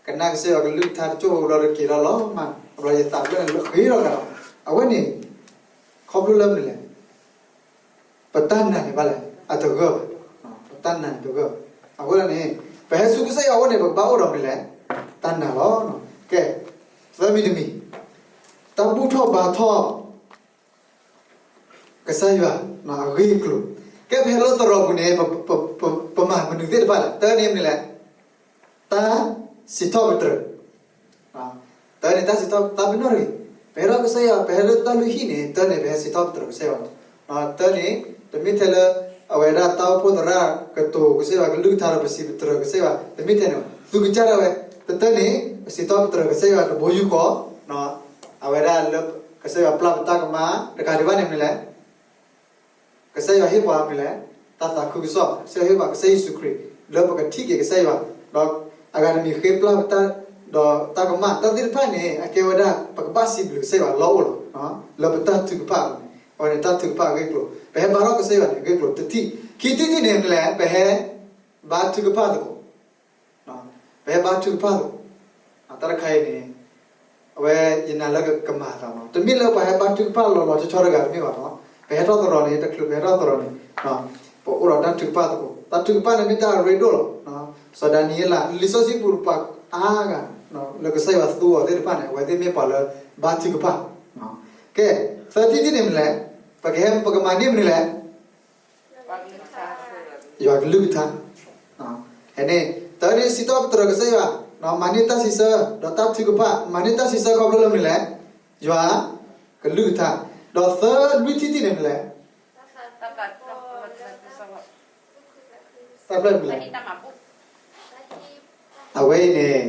ကနၣ်ကစၢ်ယွၤကလုၢ်ကထါတကၢၢ်ဘၣ်ဒီးက့ၤထီၣ်လီၤမး, အဘျီယသးပူၤန့ၣ် ဃ့ထီၣ်ကဒီး, အဝဲန့ၣ် ခီဖျိလၢမနုၤလဲၣ် ပတၢ်နာ်န့ၣ်ဘၣ်လဲၣ် အတဂၢၢ်ဘၣ်, ပတၢ်နာ်န့ၣ်တဂၢၢ်ဘၣ်. အဃိသတးန့ၣ် ပဟဲဆူကစၢ်ယွၤအအိၣ်န့ၣ် ပကဘၣ်အိၣ်ဒီးမနုၤလဲၣ်, တၢ်နာ်လီၤ. ကဲ, သၢမံၤတမံၤ, တၢ်ဘူၣ်ထီၣ်ဘါထီၣ် ကစၢ်ယွၤအဂ့ၢ်အကျိၤ, ကဲပဟဲလၢသရိာ်ပူၤန့ၣ် ပ ပမၤမနုၤသ့ၣ်တဖၣ်လဲၣ်. တၢန့ၣ်မနုၤလဲၣ်. တၢ်စံးထီၣ်ပတြၢၤ. တၢန့ၣ်တၢ်စံးထီၣ် တၢ်ပနီၣ်တဂ့ၤ. ပဟဲထီၣ်ကစၢ်ယွၤ ပဟဲလၢတၢ်လုၢ်ဟံၣ်န့ၣ် တၢန့ၣ် ပဟဲစံးထီၣ်ပတြၢၤကစၢ်ယွၤလီၤ. တၢန့ၣ် တမ့ၢ်ထဲလၢ အဝဲဒၣ်တၢ်အိၣ်ဖှိၣ်သရၣ်ကတိၤကစၢ်ယွၤကလုၢ်ကထါဒီး ပစံးပတြၢၤကစၢ်ယွၤ တမ့ၢ်ထဲန့ၣ်ဘၣ်. သုကစၢ်ဒၣ်ဝဲ တၢန့ၣ် ပစံးထီၣ်ပတြၢၤကစၢ်ယွၤတဘိယူၢ်ဃီ အဝဲဒၣ်လၢ ကစၢ်ယွၤပျၢ်ပတၢ်ကမၣ် တကးဒံးဘၣ်န့ၣ်မနုၤလဲၣ်. ကစၢ်ယွၤဟ့ၣ်ပှၤမနုၤလဲၣ်. တၢ်သးခုကစီၣ်. ကစၢ်ယွၤဟ့ၣ်ပှၤကစၢ်ယ့ၣ်ၡူးခရံာ် လၢပကထံၣ်က့ၤကစၢ်ယွၤ, ဒီးအဂၤတမံၤဃ့ပျၢ်ပတၢ် ဒီးတၢ်ကမၣ် တၢ်သ့ၣ်တဖၣ်န့ၣ် အကဲဝဲဒၣ် ပကဘၣ်စံးဘျုးကစၢ်ယွၤလီၤအိၣ်လီၤ. လၢပတၢ်ထုကဖၣ်အပူၤန့ၣ် အဝဲန့ၣ်တၢ်ထုကဖၣ်အဂ့ၢ်အကျိၤ, ပဟဲဘါထီၣ်ကစၢ်ယွၤန့ၣ် အဂ့ၢ်အကျိၤတထံၣ်. ခံထံၣ်တထံၣ်န့ၣ်မနုၤလဲၣ်. ပဟဲဘါထုကဖၣ်သကိး ပဟဲဘါထုကဖၣ်သကိး. တၢ်တခါအံၤန့ၣ် အဝဲယနာ်လၢကမၤအသးလီၤ. တမ့ၢ်လၢပှၤဟဲဘါထုကဖၣ်လီၤလီၤဆီဆီတဂၤတမ့ၢ်ဘၣ်လီၤ. ပဟဲထီၣ်သရိာ်န့ၣ် တချုးပဟဲထီၣ်သရိာ်န့ၣ် ပအိၣ်ဒီးတၢ်ထုကဖၣ်သကိး. တၢ်ထုကဖၣ်န့ၣ်မ့ၢ်တၢ်အရ့ဒိၣ်လီၤ. စီၤဒၤနံးယ့လး လံာ်စီဆှံပူၤပှၤအါဂၤ လၢကစၢ်ယွၤသူအီၤသ့ၣ်တဖၣ်န့ၣ် အဝဲသ့ၣ်မ့ၢ်ပှၤလၢဘါထုကဖၣ်. ကဲ သၢထံၣ်တထံၣ်န့ၣ်မနုၤလဲၣ်. ပကဟဲပကမၤန့ၢ်မနုၤလဲၣ်. ယွၤကလုၢ်ကထါ. ဟဲန့ၣ် တၢန့ၣ်စံးထီၣ်ပတြၢၤကစၢ်ယွၤ, မၤန့ၢ်တၢ်စံးဆၢ ဒီးတၢ်ထုကဖၣ်, မၤန့ၢ်တၢ်စံးဆၢခီဖျိလၢမနုၤလဲၣ်. ယွၤကလုၢ်ကထါ. ဒီးသၢလွံၢ်ထံၣ်တထံၣ်န့ၣ်မနုၤလဲၣ်. တၢ်ဖျၢၣ်မနုၤလဲၣ်. အဝဲအံၤန့ၣ်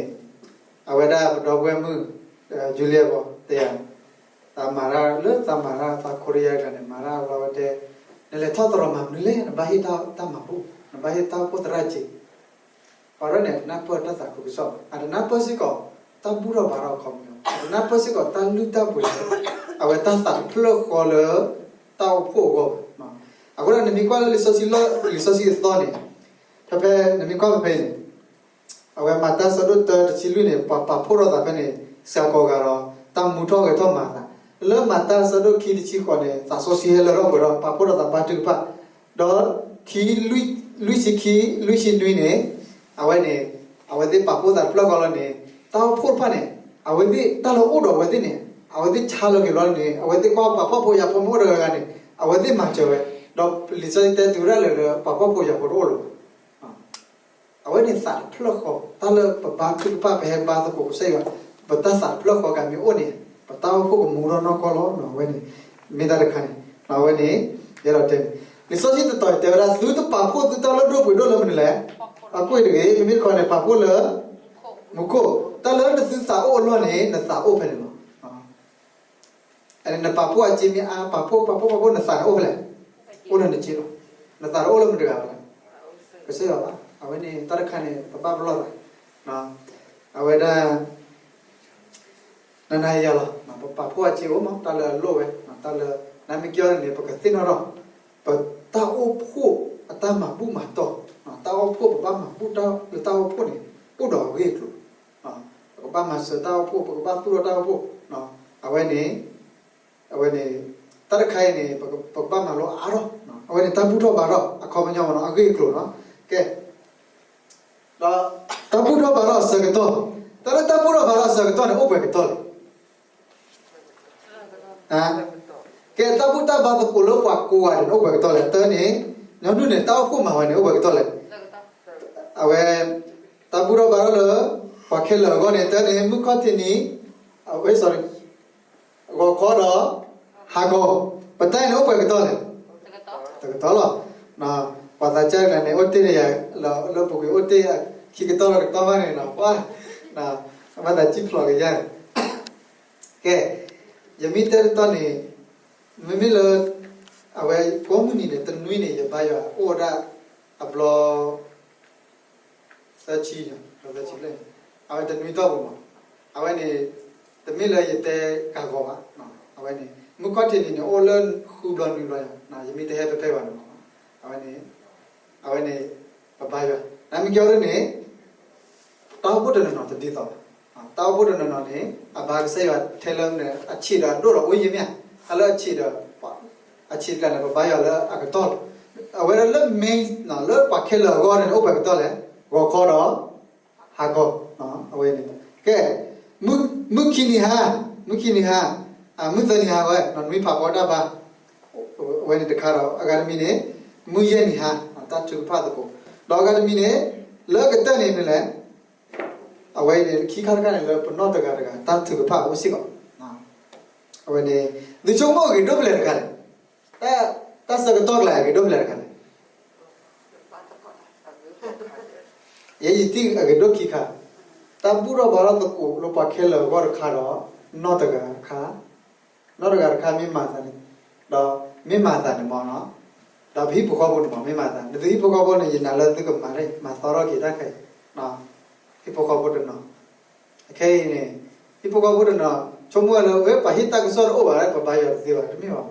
အဝဲဒၣ်ပဒီပုၢ်ဝဲၢ်မုၣ် ယူလံယဲၢ်ဘီ တဲယၤ, သးမၤတၢ်လၢသးမၤတၢ် သးခိရံယါတဂၤန့ၣ် မၤတၢ်လီၤဝဲတဲ, နလဲၤထီၣ်သရိာ်မၤမနုၤလဲၣ်, နဘၣ်ဟ့ၣ်တၢ်မၤဘူၣ်, နဘၣ်ဟ့ၣ်တၢ်အိၣ်ဖှိၣ်သရၣ်စ့, ပှၤရဲၣ်န့ၣ် တနၢ်ပၢၢ်တၢ်သးခုကစီၣ်ဘၣ်, အတနၢ်ပၢၢ်စ့ၢ်ကီး တၢ်ဘူၣ်ထီၣ်ဘါထီၣ်အခီပညီ, အတနၢ်ပၢၢ်စ့ၢ်ကီးတၢ်လုၢ်တၢ်ပှ့ၤလၢ အဝဲတၢ်သးတဖျၢၣ်ဃီလၢ တၢ်အိၣ်ဖှိၣ်အဂီၢ်ဘၣ်. အဃိဒီးနမ့ၢ်ကွၢ်လၢလံာ်စီဆှံလီၢ် လံာ်စီဆှံအသီန့ၣ် ဖဲဖဲနမ့ၢ်ကွၢ်ဖဲဖဲအံၤန့ၣ် အဝဲမၤတၢ်ဆၢဒိၣ်တၢတဆံလွံၢ်န့ၣ် ပှၤပာ်ဖှိၣ်ထီၣ်သးဖဲန့ၣ် စှၤကိာ်ဂၤဒီး တၢ်မူထီၣ်ဂဲၤထီၣ်မၤအသး, လၢမၤတၢ်ဆၢဒိၣ်ခံတဆံဃိးန့ၣ် သးစီဆှံဟဲလၢထီၣ်ပှဲၤထီၣ် ပာ်ဖှိၣ်ထီၣ်သးဘါထုကဖၣ်, ဒီးခံ လွံၢ်ဆံခံ လွံၢ်ဆံနွံန့ၣ် အဝဲန့ၣ် အဝဲသ့ၣ်ပာ်ဖှိၣ်သးတဖျၢၣ်ဃီလီၤန့ၣ် တၢ်အိၣ်ဖှိၣ်တဖၣ်န့ၣ် အဝဲသ့ၣ်တၢ်လၢအိၣ်ဒီးအဝဲသ့ၣ်န့ၣ် အဝဲသ့ၣ်ဆါလီၤက့ၤဘျီန့ၣ် အဝဲသ့ၣ်ကွၢ်ပှၤဖှီၣ်ဖိယာ်ဖိမ့ၢ်အိၣ်တဂၤဂၤန့ၣ် အဝဲသ့ၣ်မၤစၢၤဝဲ, ဒီးလံာ်စီဆှံတဲတုၤဒၣ်လဲာ်လၢ ပှၤဖှီၣ်ဖိယာ်ဖိတအိၣ်လၢၤဘၣ်. အဝဲန့ၣ်သးတဖျၢၣ်ဃီ တၢ်လၢပဘါထုကဖၣ် ပဟဲဘါသကိးကစၢ်ယွၤ, ပတၢ်သးတဖျၢၣ်ဃီကမ့ၢ်အိၣ်န့ၣ် ပတၢ်အိၣ်ဖှိၣ်ကမူထီၣ်နီၢ်ကီၢ်လီၤ. အဝဲန့ၣ် မ့ၢ်တၢ်တခါန့ၣ် အဝဲန့ၣ် ယအဲၣ်ဒိးတဲန့ၣ် လံာ်စီဆှံတတီၤတဲဝဲဒၣ် သုတပာ်ဖှိၣ်သုတၢ်လၢဒိၣ်ပှ့ၤဒိၣ်လၢမနုၤလဲၣ်. အကွ့ၢ်တဂ့ၤ, မ့မ့ၢ်တခီန့ၣ် ပာ်ဖှိၣ်လၢ မူခိၣ်, တၢ်လၢနသုသးအိၣ်အလီၢ်န့ၣ် နသးအိၣ်ဖဲန့ၣ်လီၤ. နပာ်ဖှိၣ်အစ့မ့ၢ်အါ ပာ်ဖှိၣ် ပာ်ဖှိၣ် ပာ်ဖှိၣ် နသးန့ၣ်အိၣ်ဖဲလဲၣ်. အိၣ်လၢနစ့လီၤ. နသးတအိၣ်လၢမတၤတဂၤဘၣ်လဲၣ်. ကစၢ်ယွၤဘၣ်. အဝဲန့ၣ် တၢ်တခါန့ၣ် ပဘၣ်ပလီၢ်သး အဝဲဒၣ် နနၤယၤလီၤ. ပပာ်ဖှိၣ်အစ့အိၣ်မး တၢ်လၢအလိၣ်ဝဲ တၢ်လၢ နမ့ၢ်ကဲအီၤန့ၣ် ပကသ့ၣ်နီၣ်ထီၣ် ပတၢ်အိၣ်ဖှိၣ်အတၢ်မၤဘူၣ်မၤတီၢ်, တၢ်အိၣ်ဖှိၣ် ပဘၣ်မၤဘူၣ်တၢ်လၢတၢ်အိၣ်ဖှိၣ်န့ၣ် အိၣ်ဒီးအဂ့ၢ်အကျိၤ ပကဘၣ်မၤစၢၤတၢ်အိၣ်ဖှိၣ် ပကဘၣ်သူၣ်ထီၣ်တၢ်အိၣ်ဖှိၣ် အဝဲန့ၣ် အဝဲန့ၣ် တၢ်တခါအံၤန့ၣ် ပကဘၣ်မၤလိအါထီၣ် အဝဲန့ၣ် တၢ်ဘူၣ်ထီၣ်ဘါထီၣ် အခီပညီမ့ၢ်နီၤ အဂ့ၢ်အကျိၤနီၤ ကဲ ဒီး တၢ်ဘူၣ်ထီၣ်ဘါထီၣ်အဆၢကတီၢ်, တၢ်လၢတၢ်ဘူၣ်ထီၣ်ဘါထီၣ်အဆၢကတီၢ်န့ၣ် အိၣ်ပှဲၤကတီၢ်လဲၣ်. ကဲ တၢ်ဘူၣ်တၢ်ဘါသကိးလၢပှၤကိးဂၤန့ၣ် အိၣ်ပှဲၤကတီၢ်လဲၣ်. တၢ်န့ၣ် ညီနုၢ်န့ၣ် တၢ်အိၣ်ဖှိၣ်မၤဝဲန့ၣ် အိၣ်ပှဲၤကတီၢ်လဲၣ်. အဝဲ တၢ်ဘူၣ်ထီၣ်ဘါထီၣ်လၢ ပှၤခဲလၢာ်အဂီၢ်န့ၣ် တၢ်န့ၣ် မုၢ်ခီၣ်ထံးနံၤ အဝဲ sorry ဂီၤခီဒီး ဟးဂီၤ, ပတၢ်အံၤန့ၣ် အိၣ်ပှဲၤကတီၢ်လဲၣ်. တကတီၢ်လီၤ. ပှၤသးစၢ်တဂၤန့ၣ် အိၣ်တ့ၢ်န့ၣ်ယၤ လၢပူၤကွံာ်အိၣ်တ့ၢ်ခံကတီၢ်လီၤကတီၢ်ဘၣ်န့ၣ်နီၤ ပှၤ ဘၣ်သးစံၣ်ဖျိးကယၤန့ၣ် ကဲ ယမ့ၢ်တဲတတီၢ်န့ၣ် မ့မ့ၢ်လၢ အဝဲကိးမုၢ်နံၤန့ၣ် တနွံန့ၣ် ယဘါယွၤအိၣ်ဝဲဒၣ်အဘျီ သၢဆံ, သၢဆံဖျၢၣ်, အဝဲတနွံတီၢ်ပူၤမး, အဝဲန့ၣ် တမ့ၢ်လၢယတဲကၤဂီၤဘၣ်, အဝဲန့ၣ် မုၢ်ခီၣ်ထံးနံၤန့ၣ် အိၣ်လၢဃုဘျီနွံဘျီယၤ, ယမ့ၢ်တဟဲဖဲဖဲဘၣ်န့ၣ်မး, အဝဲန့ၣ် အဝဲန့ၣ် ပဘါယွၤ, နမ့ၢ်ကဲအီၤဒ်န့ၣ် တၢ်အိၣ်ဖှိၣ်တနီၤနီၤတဒ်သိးဘၣ်, တၢ်အိၣ်ဖှိၣ်တနီၤနီၤန့ၣ် အဘါကစၢ်ယွၤထဲလၢ အဆံးဒီးအဒိၣ်ဒီးအိၣ်ယံၤမ့ၢ်ဧါ, တၢ်လၢအဆံးဒီး အဆံးတကျါန့ၣ် ပဘါယွၤလၢအကတီၢ်လီၤ. အဝဲဒၣ်လၢ main လၢပှၤခဲလၢာ်အဂီၢ်န့ၣ် အိၣ်ပှဲၤကတီၢ်လဲၣ်, ဂီၤခီဒီး ဟးဂီၤ, အဝဲန့ၣ်, ကဲ, မုၢ်ခံနံၤဟါ, မုၢ်ခံနံၤဟါ, မုၢ်သၢနံၤဟါဝဲ, နွံဖးဖီတၢ်ဘါ, အဝဲန့ၣ်တခါဒီး အဂၤတမံၤန့ၣ်, မုၢ်ယဲၢ်နံၤဟါ, တၢ်ထုကဖၣ်သကိး ဒီးအဂၤတမံၤန့ၣ် လၢကတၢၢ်န့ၣ်မနုၤလဲၣ်. အဝဲအံၤန့ၣ် ခံခါတခါန့ၣ် လၢပနီၢ်တဂၤတဂၤ တၢ်ထုကဖၣ်အိၣ်စ့ၢ်ကီး. အဝဲန့ၣ် သုဆိကမိၣ်အဂ့ၤဒိၣ်ဖဲလဲၣ်တခါလဲၣ်. တၢ်ဆၢကတီၢ်ကျါအဂ့ၤဒိၣ်ဖဲလဲၣ်တခါလဲၣ်. ယဲယထံၣ်အဂ့ၤဒိၣ်ခံခါ, တၢ်ဘူၣ်ထီၣ်ဘါထီၣ်သကိးလၢပှၤခဲလၢာ်အဂီၢ်တခါဒီး နီၢ်တဂၤတခါ နီၢ်တဂၤတခါမ့ၢ်မၤသးန့ၣ်, ဒီးမ့ၢ်မၤသးန့ၣ်မ့ၢ်နီၤ, ဒီးပဟံၣ်ဖိဃီဖိန့ၣ်မ့ၢ်မၤသး, နသုဟံၣ်ဖိဃီဖိန့ၣ် ယနာ်လၢသုကမၤ မၤသီထီၣ်က့ၤတၢ်ခဲအံၤ, ဟံၣ်ဖိဃီဖိတနီၤ, အခဲအံၤန့ၣ် ဟံၣ်ဖိဃီဖိတနီၤ ဆိကမိၣ်ဝဲလၢ ဝဲပှၤဟ့ၣ်တၢ်ကစီၣ်တအိၣ်ဘၣ် ပဘါယွၤတသ့ဘၣ် တမ့ၢ်ဘၣ်.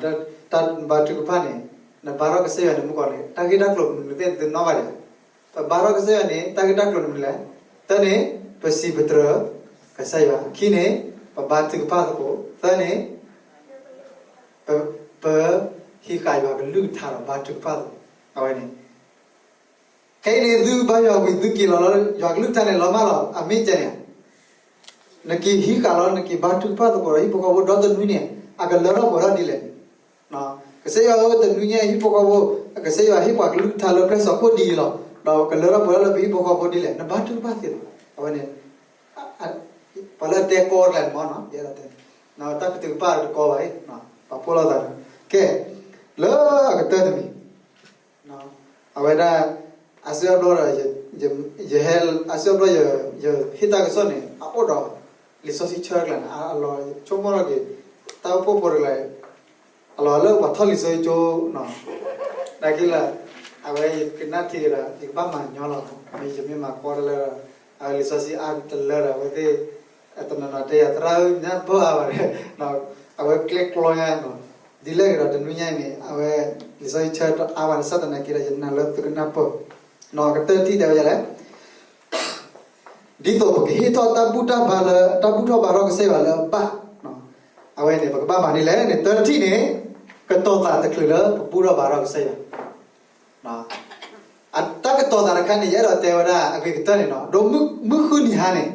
တၢ်ဘါထုကဖၣ်န့ၣ် နဘါထီၣ်ကစၢ်ယွၤန့ၣ် မုၢ်ကီၢ်န့ၣ် တၢ်ဂ့ၢ်တၢ်ကျိၤမနုၤသ့ၣ် သုနီၣ်ဘၣ်ဒံး ပဘါထီၣ်ကစၢ်ယွၤန့ၣ် တၢ်ဂ့ၢ်တၢ်ကျိၤန့ၣ်မနုၤလဲၣ်. တၢ်န့ၣ် ပစံးပတြၢၤကစၢ်ယွၤ, ခံန့ၣ် ပဘါထုကဖၣ်သကိး, သၢန့ၣ် ပ ပဟံးဃာ်ယွၤကလုၢ်ကထါဒီးဘါထုကဖၣ်သကိး. အဝဲန့ၣ် ခဲအံၤန့ၣ် သုဘါယွၤဝံၤ သုက့ၤလီၤလၢယွၤကလုၢ်ကထါန့ၣ် လီၤမၢ်လီၤ. အမ့ၢ်ကဲန့ၣ် နက့ၤဟံးဃာ်လီၤ နက့ၤဘါထုကဖၣ်သကိးဒီးဟံၣ်ဖိဃီဖိ ဒီတနွံန့ၣ် အကလၢထီၣ်ပှဲၤထီၣ်ဒ်လဲၣ်န့ၣ်, ကစၢ်ယွၤဧၢ တနွံညါအံၤ ဟံၣ်ဖိဃီဖိ ကစၢ်ယွၤဟ့ၣ်ပှၤကလုၢ်ကထါလၢပျဲၢ်စီၤခိၣ်ဒ်အံၤလီၤ. ဒီးကလၢထီၣ်ပှဲၤထီၣ်လၢပဟံၣ်ဖိဃီဖိဒ်လဲၣ် နဘါထုကဖၣ်သ့လီၤ. အဝဲန့ၣ် ပှၤလၢအတဲကီတဂၤန့ၣ်မ့ၢ်နီၤ ယအဲၣ်ဒိးတဲ တၢ်ကတုၤကပၣ်တကီဘၣ်အံၤ ပှၤဖှိၣ်လိာ်သးန့ၣ် ကဲ လၢအကတၢၢ်တမံၤ အဝဲဒၣ် အါစုအါဘျီဒီး ယဟဲ အါစုအါဘျီ ယဟ့ၣ်တၢ်ကစီၣ်န့ၣ် အအိၣ်ဒီး လံာ်စီဆှံဆၢတကျါန့ၣ် အလီၤဆိကမိၣ်ထီၣ်က့ၤ တၢ်အိၣ်ဖှိၣ်ဖိတကျါ အလီၤလၢပှၤထီၣ်လံာ်စီဆှံကၠိ နာ်က့လၢ အဝဲယကနၣ်ထံဒီး ယကဘၣ်မၤညီလီၤ. မ့ၢ်ယမ့ၢ်မၤကီတလၢဒီး အဝဲလံာ်စီဆှံအါတလၢဒီး အဝဲသ့ၣ် တနီၤနီၤတဲယၤ သရၣ်ဧၢ နၢ်ပၢၢ်အါဘၣ်ဒီး အဝဲကျဲကျီညါနီၤ. ဒ်လဲၣ်ဂ့ၤဒီး တနွံညါအံၤန့ၣ် အဝဲလံာ်စီဆှံဆၢတအါဘၣ်န့ၣ် စးတနာ်က့ဒီး ယနာ်လၢသုကနၢ်ပၢၢ်. ကတၢၢ်ထံၣ်တဲဝဲဒ်လဲၣ် ဒ်သိးပကဟ့ၣ်ထီၣ်တၢ်ဘူၣ်တၢ်ဘါလၢ တၢ်ဘူၣ်ထီၣ်ဘါထီၣ်ကစၢ်ယွၤလၢအဘၣ်, အဝဲန့ၣ် ပကဘၣ်မၤဒ်လဲၣ်န့ၣ် တၢထံၣ်န့ၣ် ကတီၤသးတချုးလၢပဘူၣ်ထီၣ်ဘါထီၣ်ကစၢ်ယွၤ. တၢ်ကတီၤသးတခါန့ၣ် ယအဲၣ်ဒိးတဲဝဲဒၣ်အဂ့ၤကတၢၢ်န့ၣ်နီၤ ဒီးမုၢ်ဃုနံၤဟါန့ၣ်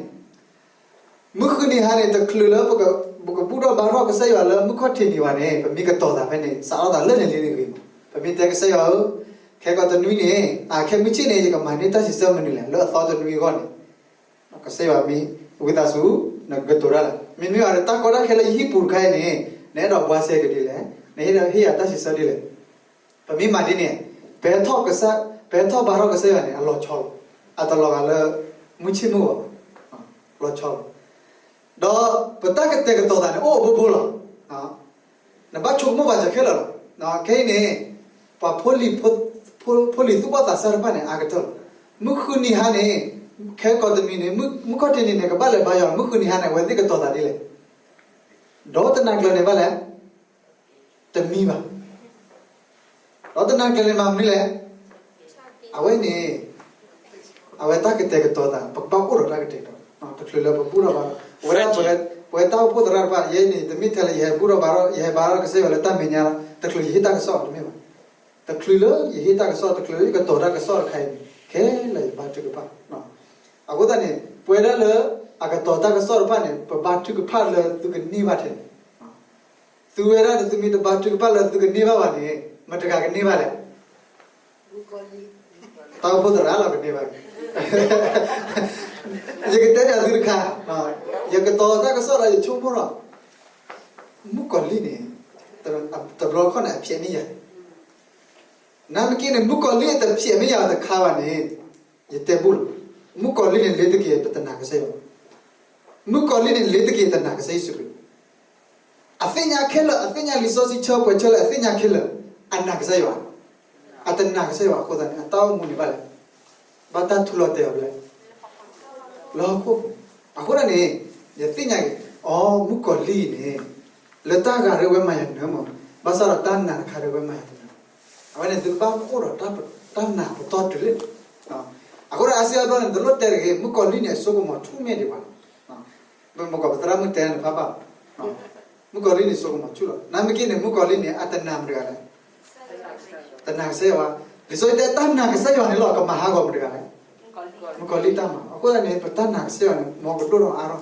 မုၢ်ဃုနံၤဟါန့ၣ် တချုးလၢ ပကဘူၣ်ထီၣ်ဘါထီၣ်ကစၢ်ယွၤလၢမုၢ်ခီၣ်ထံးနံၤဘၣ်န့ၣ် ပမ့ၢ်ကတီၤသးဖဲန့ၣ် စးထီၣ်သးလၢန့ၣ်လံန့ၣ်ဂ့ၤမး ပမ့ၢ်တဲကစၢ်ယွၤဧၢ, ခဲကီးတနွံန့ၣ် အခဲမုၢ်ဆ့ၣ်န့ၣ် ယကမၤန့ၢ်တၢ်စံးဆၢမနုၤလဲၣ် လၢအသီတနွံအဂီၢ်န့ၣ် ကစၢ်ယွၤမ့ၢ်ဝံသးစူၤ နကကတိၤတၢ်လီၤ. မ့မ့ၢ်ဘၣ်ဒီး တၢ်ကီတၢ်ခဲလၢယဟံၣ်ပူၤတခါအံၤန့ၣ် နအဲၣ်ဒိးဘှါစဲက့ၤဒ်လဲၣ်, နဟ့ၣ်ဟ့ၣ်ယၤတၢ်စံးဆၢဒ်လဲၣ်. ပမ့ၢ်မၤဒ်န့ၣ် ပဟဲထီၣ်ကစၢ် ပဟဲထီၣ်ဘါထီၣ်ကစၢ်ယွၤန့ၣ် အလီၤဆီလီၤ. အတလီၤဂာ်လၢ မုၢ်ဆ့ၣ်မုၢ်ဂီၤဘၣ်. လီၤဆီလီၤ. ဒီးပတၢ်ကတဲာ်ကတီၤသးန့ၣ် အိၣ်အဘိဘိလီၤ. နဘၣ်ဆိကမိၣ်ဘၣ်စၢၤခဲလၢာ်လီၤ. ခဲအံၤန့ၣ် ပှၤဖိလံၤ ဖိလံၤသူၣ်ဘီၣ်သးစၢ်တဖၣ်န့ၣ် အါကတၢၢ်လီၤ. မုၢ်ဃုနံၤဟါန့ၣ် ခဲကီးတနွံန့ၣ် မုၢ်ခီၣ်ထံးနံၤန့ၣ် ကဘၣ်လဲၤဘါယွၤ မုၢ်ဃုနံၤဟါန့ၣ် အဝဲသ့ၣ်ကတီၤသးဒ်လဲၣ်. ဒီးတနၤကျၢၤန့ၣ်ဘၣ်လဲၣ် တမံဘၣ်. ဒီးတနၤကျၢၤန့ၣ်မၤမနုၤလဲၣ်. အဝဲန့ၣ် အဝဲတၢ်ကတဲာ်ကတီၤသး ပကဘၣ်အိၣ်ဒီးတၢ်ကတဲာ်ကတီၤ တချုးလၢပဘူၣ်ထီၣ်ဘါထီၣ် အဝဲဒၣ်ပဝဲတၢ်အိၣ်ဖှိၣ်သရၣ်တဖၣ် ယဲန့ၣ် တမ့ၢ်ထဲလၢယဟဲဘူၣ်ထီၣ်ဘါထီၣ် ယဟဲဘါထီၣ်ကစၢ်ယွၤလၢတၢ်မဲာ်ညါလီၤ တချုးယဟ့ၣ်တၢ်ကစီၣ်တမ့ၢ်ဘၣ်. တချုးလၢယဟ့ၣ်တၢ်ကစီၣ် တချုးလၢယကတီၤတၢ်ကစီၣ်တခါအံၤန့ၣ် ခဲလၢာ်ယဘါထုကဖၣ်. အဃိသတးန့ၣ် ပဝဲဒၣ်လၢ အကတီၤတၢ်ကစီၣ်တဖၣ်န့ၣ် ပဘါထုကဖၣ်လၢသုကန့ၢ်ဘၣ်ထဲန့ၣ် သုဝဲဒၣ်သုမ့ၢ်တဘါထုကဖၣ်လၢသုကန့ၢ်ဘၣ်ဘၣ်န့ၣ် မတၤတဂၤကန့ၢ်ဘၣ်လဲၣ်. တၢ်အိၣ်ဖှိၣ်သရၣ်လီၤကန့ၢ်ဘၣ်. ယကတဲဒၣ်သုတခါ, ယကတီၤတၢ်ကစီၣ်ဒီးယဆိကမိၣ်ဒီး မုၣ်ကီၤလံၢ်န့ၣ် တဘျီခီၣ်န့ၣ် အဖျဲးန့ၢ်ယၤ နမ့ၢ်က့န့ၣ် မုၣ်ကီၤလံၢ်အတဖျဲးမ့ၢ်ယၤတခါဘၣ်န့ၣ် ယတဲဘူၣ်လီၤ. မုၣ်ကီၤလံၢ်န့ၣ် လ့ၤတက့ၤပတနာ်ကစၢ်ယွၤ, မုၣ်ကီၤလံၢ်န့ၣ် လ့ၤတက့ၤတနာ်ကစၢ်ယ့ၣ်ၡူးခရံာ်. အသ့ၣ်ညါခဲလၢာ် အသ့ၣ်ညါလံာ်စီဆှံဆၢပှဲၤဆၢလၢ အသ့ၣ်ညါခဲလၢာ် အနာ်ကစၢ်ယွၤ, အတနာ်ကစၢ်ယွၤအဃိသတးန့ၣ် အတၢ်အိၣ်မူန့ၣ်ဘၣ်လဲၣ်, ဘၣ်တၢ်ထူလီၤတဲာ်အီၤဘၣ်လဲၣ်, လၢဟီၣ်ခိၣ်. အဃိသတးန့ၣ် ယသ့ၣ်ညါက့ၤ အိ မုၣ်ကီၤလံၢ်အံၤန့ၣ် လၢတၢ်ဂၤဒၣ်ဝဲမၤယၤနၢမး, ဘၣ်ဆၣ်ဒီးတၢ်နာ်တခါဒၣ်ဝဲမၤယၤတနၢ, အဝဲန့ၣ်သုကဘၣ်အိၣ်ဒီးတၢ်နာ်ပတီၢ်တုၤလံ. အဃိဒီးအါစုအါဘျီန့ၣ် တလိၣ်တဲတဂ့ၤ, မုၣ်ကီၤလံၢ်န့ၣ် အစိကမီၤဆူၣ်မ့ၢ်ဒံးဘၣ်. ပမ့ၢ်ကီၢ်ပသရၣ်မုၣ်တဲန့ၣ်ဖးဘၣ်, မုၣ်ကီၤလံၢ်န့ၣ် စိကမီၤဆူၣ်လီၤ. နမ့ၢ်က့န့ၣ် မုၣ်ကီၤလံၢ်န့ၣ် အတနာ်မတၤတဂၤလဲၣ်, တနာ်ကစၢ်ယွၤ. လံာ်စီဆှံတဲတၢ်နာ်ကစၢ်ယွၤန့ၣ်လီၤ ကမၤဟးဂီၤမတၤတဂၤလဲၣ်, မုၣ်ကီၤလံၢ်တၢ်မၤ. အဃိသတးန့ၣ် ပတၢ်နာ်ကစၢ်ယွၤန့ၣ် မ်ကဒိၣ်ထီၣ်အါထီၣ်,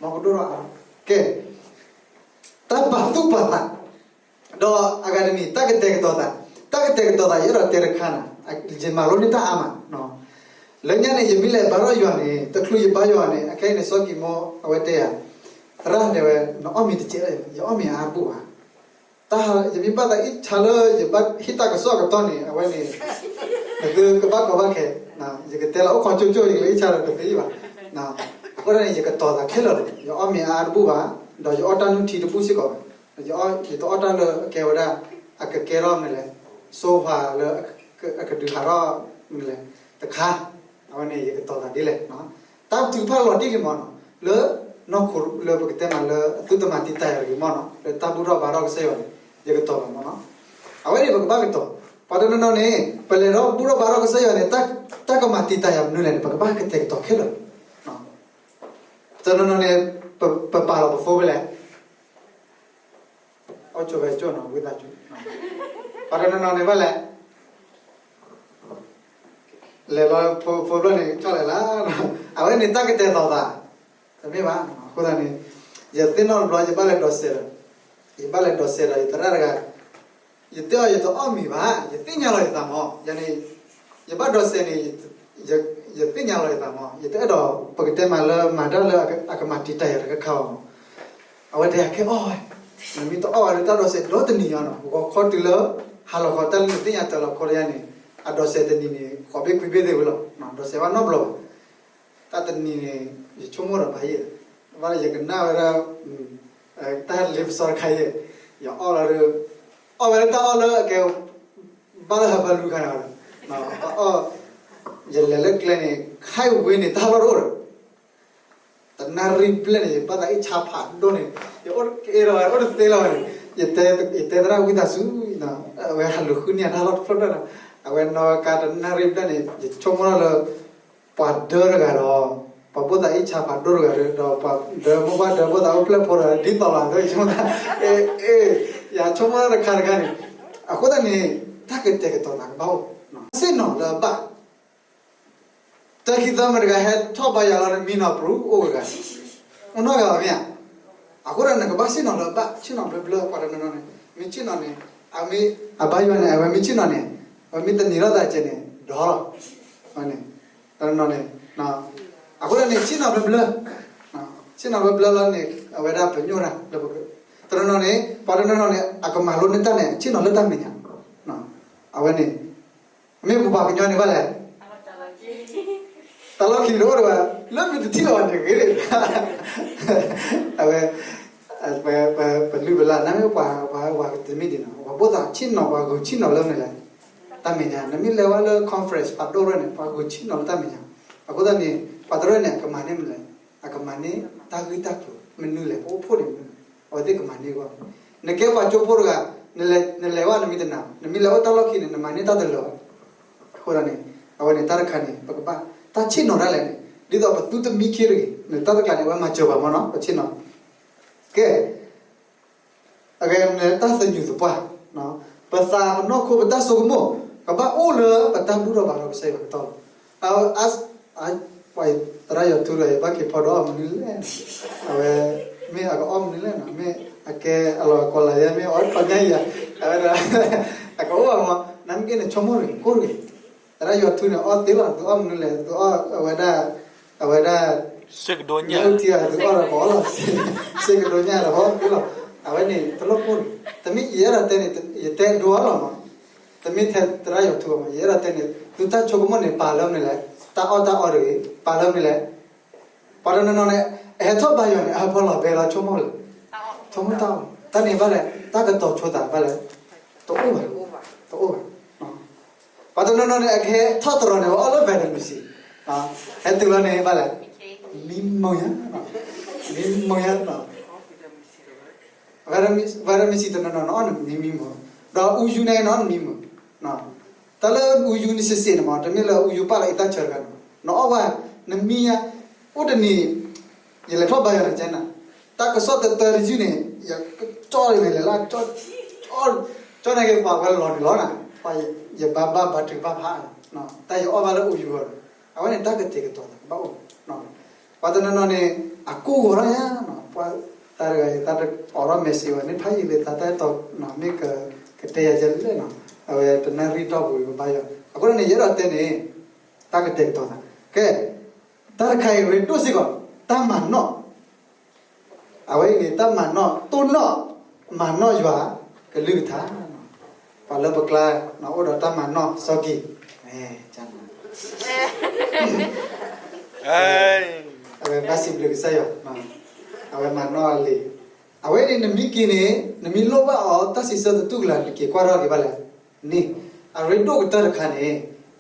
မ်ကဒိၣ်ထီၣ်အါထီၣ်. ကဲ, တၢ်ပာ်သူၣ်ပာ်သး ဒီးအဂၤတမံၤ တၢ်ကတဲာ်ကတီၤသး, တၢ်ကတဲာ်ကတီၤသး ယအဲၣ်ဒိးတဲတခါနၤ, ယမၤလိန့ၢ်တၢ်အါမး. လၢညါန့ၣ် ယမ့ၢ်လဲၤဘါထီၣ်ယွၤန့ၣ် တချုးယဘါယွၤန့ၣ် အခဲအံၤန့ၣ် စီၤကံၤမိၢ် အဝဲတဲယၤ, သရၣ်တဲဝဲ, နအီၣ်မ့ၤတကဲး, ယအီၣ်မ့ၤအါတဘူၣ်ဘၣ်. တၢ်ယမ့ၢ်ဘၣ်သးအ့ၣ်ဆါလၢ ယဘၣ်ဟ့ၣ်တၢ်ကစီၣ်အကတီၢ်န့ၣ် အဝဲန့ၣ် နသုကဘၣ်ကီဘၣ်ခဲ, ယကတဲလီၤအိၣ်ခိးကၠိကၠိ ယကလဲၤအ့ၣ်ဆါဒီးတသ့ဘၣ်. အဃိန့ၣ် ယကတီၤသးခဲလၢာ်လီၤ. ယအီၣ်မ့ၤအါတဘူၣ်ဘၣ်, ဒီးယအီၣ်တၢ်နုၢ်ထံတဘူၣ်စ့ၢ်ကီးဘၣ်. ယတအီၣ်တၢ်လၢအကဲဝဲဒၣ် အကကဲထီၣ်မနုၤလဲၣ်, စိဟးလၢအကဒုးဟးထီၣ်မနုၤလဲၣ်, တခါ, အဝဲန့ၣ် ယကတီၤသးဒ်လဲၣ်. တၢ်ထုကဖၣ်လီၤတံၢ်ဂ့ၤမးနီၤ, လၢနီၢ်ခိလၢပကတဲမးလၢအသုတမၤတံာ်တာ်ယၤတဂ့ၤမးနီၤ, လၢတၢ်ဘူၣ်ထီၣ်ဘါထီၣ်ကစၢ်ယွၤန့ၣ် ယကတီၤဘၣ်မးနီၤ. အဝဲန့ၣ် ပကဘၣ်ကတီၤ, ပှၤတနီၤနီၤန့ၣ် ပလဲၤထီၣ်ဘူၣ်ထီၣ်ဘါထီၣ်ကစၢ်ယွၤန့ၣ် တၢ်ကမၤတံာ်တာ်ယၤမနုၤလဲၣ်န့ၣ် ပကဘၣ်ကတဲာ်ကတီၤခဲလၢာ်. တနီၤနီၤန့ၣ် ပပာ်လီၤပဖိဖဲလဲၣ်, အိၣ်ကၠိဖဲကၠိနီၤ ဝံသးစူၤ, ပှၤတနီၤနီၤန့ၣ်ဘၣ်လဲၣ် လဲၤလီၤဖိဖျၢၣ်န့ၣ် ကၠီၣ်လဲၤလၢ, အဝဲန့ၣ်တၢ်ကတဲာ်ကတီၤသး, တမ့ၢ်ဘၣ်. အဃိသတးန့ၣ် ယသ့ၣ်နီၣ်တဘျီ ယဘၣ်လဲၤဒိးစဲးဒီး, ယဘၣ်လဲၤဒိးစဲးဒီး ယသရၣ်တဂၤ, ယတဲအီၤ ယတအီၣ်မ့ၤဘၣ်, ယသ့ၣ်ညါလီၤယသးမး, ယၤန့ၣ် ယဘၣ်ဒိးစဲးန့ၣ် ယသ့ၣ်ညါလီၤယသးမး, ယတအဲၣ်ဒိး ပကတဲမးလၢမၤတၢ်လၢအကမၤတံာ်တာ်ယၤတခါခါဘၣ်မး. အဝဲတဲယၤ ခဲအီၣ်ဝဲ, နမ့ၢ်တအီၣ်ဝဲဒီး တၢ်ဒိးစဲးဒီတနံၤညါနီၤ, ဂီၤခီတုၤလၢ ဟါလီၤခီ တၢ်လၢနသ့ၣ်ညါတၢ်လီၤခီလၢယၤန့ၣ် အဒိးစဲးတနံၤန့ၣ် ဃိးဘ့ၣ်ခွံဘ့ၣ်သ့ၣ်ဝဲလီၤ, ဒိးစဲးဘၣ်နီတဘျီဘၣ်. တၢ်တနံၤန့ၣ် ယဆိကမိၣ်ဒီးဘၣ်ယဲ, ဘၣ်ယကနၣ်ဝဲဒၣ် တၢ်လ့ပစီတခါယဲ, ယအီၣ်လီၤဒီး အီၣ်ဝဲလၢတၢ်အီၣ်လၢအကဲ ဘၣ်လၢဟၢဖၢလူခါန့ၣ်, အီၣ်, ယလဲၤလၢကျဲန့ၣ် highway န့ၣ် တၢ်လီၢ်တအိၣ်ဒီး တနၣ်ရံၣ်ဘျဲၣ်န့ၣ် ယဘၣ်သးအ့ၣ်ဆါဖးဒိၣ်န့ၣ်, ယအိၣ်က့ၤဒီး အိၣ်တသ့လီၤန့ၣ်, ယတဲသရၣ်ဝံသးစူၤ, အဝဲဟးလူၤဃုန့ၢ်တၢ်လီၢ်တဖျၢၣ်ဖျၢၣ်ဒီး, အဝဲနီၢ်ကါတနၣ်ရံၣ်ဘျဲၣ်န့ၣ် ယဆိကမိၣ်ထီၣ်လၢ ပှၤဒၢတဂၤဒီး ပှၤဘိၣ်သးအ့ၣ်ဆါဖးဒိၣ်တဂၤဒီး ပှၤဒၢမိၢ်ပှၢ်ဒၢဘိၣ်သးအိၣ်ဖျဲၣ်ဖိဒီး ဒ်သိးလီၤသး ယဆိကမိၣ်သး, ယဆိကမိၣ်တခါတခါန့ၣ်, အဃိသတးန့ၣ် တၢ်ကတဲာ်ကတီၤသးကဘၣ်အိၣ်, ဆ့ၣ်နီၤလၢအဘၣ် တၢ်ခံသၢမံၤတဂၤ ဟဲထီၣ်ဘါယွၤလီၤ နမံနီၤပြူၤအိၣ်ဂၤ, အိၣ်နီတဂၤဘၣ်မ့ၢ်ဧါ. အဃိဒီးနကဘၣ်ဆ့ၣ်နီၤလၢအဘၣ်, ဆ့ၣ်နီၤဘျၢဘျၢ ပှၤတနီၤနီၤန့ၣ် မ့ၢ်ဆ့ၣ်နီၤန့ၣ်, အမ့ၢ်အဘါယွၤန့ၣ် အဝဲမ့ၢ်ဆ့ၣ်နီၤန့ၣ်, အဝဲမ့ၢ်တန့ၤထီၣ်သးကဲန့ၣ် ဒီးလီၤ, န့ၣ်, တနီၤနီၤန့ၣ်, အဃိဒီးန့ၣ် ဆ့ၣ်နီၤဘျၢဘျၢ, ဆ့ၣ်နီၤဘျၢဘျၢလီၤန့ၣ် အဝဲဒၣ်ပညိၣ်တၢ်လၢပက, တနီၤနီၤန့ၣ် ပှၤတနီၤနီၤန့ၣ် အကမၤလိန့ၢ်တၢ်န့ၣ် ဆ့ၣ်နီၤလၢတၢ်မဲာ်ညါ, အဝဲန့ၣ် မ့ၢ်ပပှၤကညီန့ၣ်ဘၣ်လဲၣ်, တၢ်လီၢ်ခံန့ၣ်တအိၣ်ဒံးဘၣ်, လၢမ့ၢ်တထံၣ်လီၤဘၣ်န့ၣ်ဂ့ၤ, အဝဲ, ပလုၢ်ပလၢ် နမ့ၢ်ပှၤ, ပှၤဝၤတမ့ၢ်ဒ်နီၤ, ပှၤဘိၣ်သးဆ့ၣ်နီၤ ပှၤဂုာ်ဆ့ၣ်နီၤလၢမနုၤလဲၣ်, တၢ်မဲာ်ညါ, နမ့ၢ်လဲၤဝဲလၢ conference ဖးဒိၣ်ရဲၣ်န့ၣ် ပှၤဂုာ်ဆ့ၣ်နီၤလၢတၢ်မဲာ်ညါ, အဃိသတးန့ၣ် ပှၤတရၢၣ်န့ၣ် အကမၤန့ၢ်မနုၤလဲၣ်, အကမၤန့ၢ်တၢ်ဂ့ၢ်တၢ်ကျိၤမနုၤလဲၣ်, ပအိၣ်ဖှိၣ်န့ၣ်မနုၤလဲၣ်, အဝဲသ့ၣ်ကမၤန့ၢ်အဂီၢ်, နကဲပှၤကၠိဖိတဂၤ, နလဲၤဝဲနမ့ၢ်တနာ်, နမ့ၢ်လဲၤအိၣ်တၢ်လီၢ်ခံန့ၣ် နမၤန့ၢ်တၢ်တလၢာ်ဘၣ်. အဃိဒီးန့ၣ်, အဝဲန့ၣ်တၢ်တခါန့ၣ် ပကဘၣ်တၢ်ဆ့ၣ်နီၤဒၣ်လဲာ်န့ၣ်, ဒ်သိးပသုတမံခ့တဂ့ၤ, နတၢ်တကျးန့ၣ် အဝဲမၤစၢၤပှၤမ့ၢ်နီၤ, ပဆ့ၣ်နီၤ, ကဲ အဂ့ၢ်န့ၣ် တၢ်သညူးသပှၢ်, ပသးပနီၢ်ခိပတၢ်ဆိကမိၣ် ကဘၣ်အိၣ်လၢပတၢ်ဘူၣ်ထီၣ်ဘါထီၣ်ကစၢ်ယွၤအကတီၢ်လီၤ. အ, ပှၤသရၣ်ယွၤထူဒီး ယဘၣ်က့ၤဖီဒီးအီၣ်မနုၤလဲၣ်, အဝဲ, မ့ၢ်အကအီၣ်မနုၤလဲၣ်နီၤ, မ့ၢ်အကဲအလီၤကိးလီၤယဲ မ့ၢ်အီၣ်တခီညါအံၤ, အဝဲဒၣ်, အကအိၣ်ဘၣ်မး, နမ့ၢ်က့န့ၣ် ဆိကမိၣ်တဂ့ၤ, ကိၣ်တဂ့ၤ, သရၣ်ယွၤထူန့ၣ် အီၣ်သ့လီၤ, သုအီၣ်မနုၤလဲၣ်, သုအီၣ်အဝဲဒၣ်, အဝဲဒၣ် စ့ကဒိညၣ်, သုအီၣ်ဒီးပအီၣ်လီၤ, စ့ကဒိညၣ်ဒီးပအီၣ်သ့လီၤ, အဝဲန့ၣ် တလိၣ်ကိၣ်တဂ့ၤ, တမ့ၢ်ယအဲၣ်ဒိးတဲန့ၣ် ယတဲဒိအီၣ်လီၤမး, တမ့ၢ်ထဲသရၣ်ယွၤထူအီၤမး, ယအဲၣ်ဒိးတဲန့ၣ် သုတၢ်ဆိကမိၣ်န့ၣ် ပာ်လၢမနုၤလဲၣ်, တၢ်အီၣ်တၢ်အီတဂ့ၤ, ပာ်လၢမနုၤလဲၣ်, ပှၤတနီၤနီၤန့ၣ် အဟဲထီၣ်ဘါယွၤန့ၣ် အဟၢဖၢလီၤဘဲလီၤဆိကမိၣ်လဲၣ်, ဆိကမိၣ်တၢ်အီၣ်, တၢ်န့ၣ်ဘၣ်လဲၣ်, တၢ်ကတီၤဆိသးဘၣ်လဲၣ်, တအိၣ်ဘၣ်, တအိၣ်ဘၣ်. ပှၤတနီၤနီၤန့ၣ် အကဟဲထီၣ်တရီၤန့ၣ် အီၣ်လၢ vitamin C, ဟဲတုၤလီၤန့ၣ်ဘၣ်လဲၣ်, မံမုာ်ညါ, မံမုာ်ညါ, vitamin C တနီၤနီၤ နအီၣ်န့ၣ်မံမုာ်, ဒီးအူယူၤန့ၣ် နအီၣ်န့ၣ်မံမုာ်, တၢ်လၢအူယူၤန့ၣ် စ့ၢ်စ့ၢ်န့ၣ်မး တမ့ၢ်လၢအူယူၤပာ်လီၤအံသၣ်ဆၢတဂၤန့ၣ်, နအီၣ်ဝဲ, နမံညါ, အိၣ်တနံၤ, ယလဲၤထီၣ်ဘါယွၤန့ၣ်ကဲနၤ, တၢ်ကစီၣ်တတၢတယုၢ်န့ၣ်, ယကကၠီန့ၣ်လဲၤလၢ, ကၠီန့ၣ်က့ၤပှၤဝဲလီၤန့ၣ်လီၤနၤ, ယဘၣ်ဘၣ်ဘါထုကဖၣ်ဖး, တၢ်ယအီၣ်ဘၣ်လၢအူယူၤအီၤဒီး, အဝဲန့ၣ်တၢ်ကတဲာ်ကတီၤသးကဘၣ်အိၣ်, ပှၤတနီၤနီၤန့ၣ်, အကိၢ်ဂီၤထီၣ်ညါ, ပှၤသးတဂၤအံၤ သးတအိးထီၣ် message ဝဲန့ၣ် ဖးယံာ်လံ သးတၢ်အဲၣ်တီ, မ့ၢ်ကတဲယၤယဲလဲၣ်နီၤ, အဝဲတနၣ်ရံၣ်တီၢ်ပူၤ ပဘါယွၤ အဃိန့ၣ် ယအဲၣ်ဒိးတဲန့ၣ် တၢ်ကတဲာ်ကတီၤသး, ကဲ, တၢ်တခါအံၤရ့ဒိၣ်စ့ၢ်ကီး တၢ်မၤနီၣ်, အဝဲအံၤန့ၣ် တၢ်မၤနီၣ် တိၢ်နီၣ် မၤနီၣ်ယွၤကလုၢ်ကထါ, ပှၤလၢပကျါ အိၣ်ဒီးတၢ်မၤနီၣ်စီက့ၤ, အဝဲဘၣ်စံးဘျုးကစၢ်ယွၤ, အဝဲမၤနီၣ်အလံာ်, အဝဲန့ၣ်နမ့ၢ်က့ၤန့ၣ် နမ့ၢ်လိၣ်ဘၣ်အီၤ တၢ်စံးဆၢတတူၢ်ကလာ် နက့ၤကွၢ်ထီၣ်က့ၤဘၣ်လဲၣ်န့ၣ်, အရ့ဒိၣ်ကတၢၢ်တခါန့ၣ်,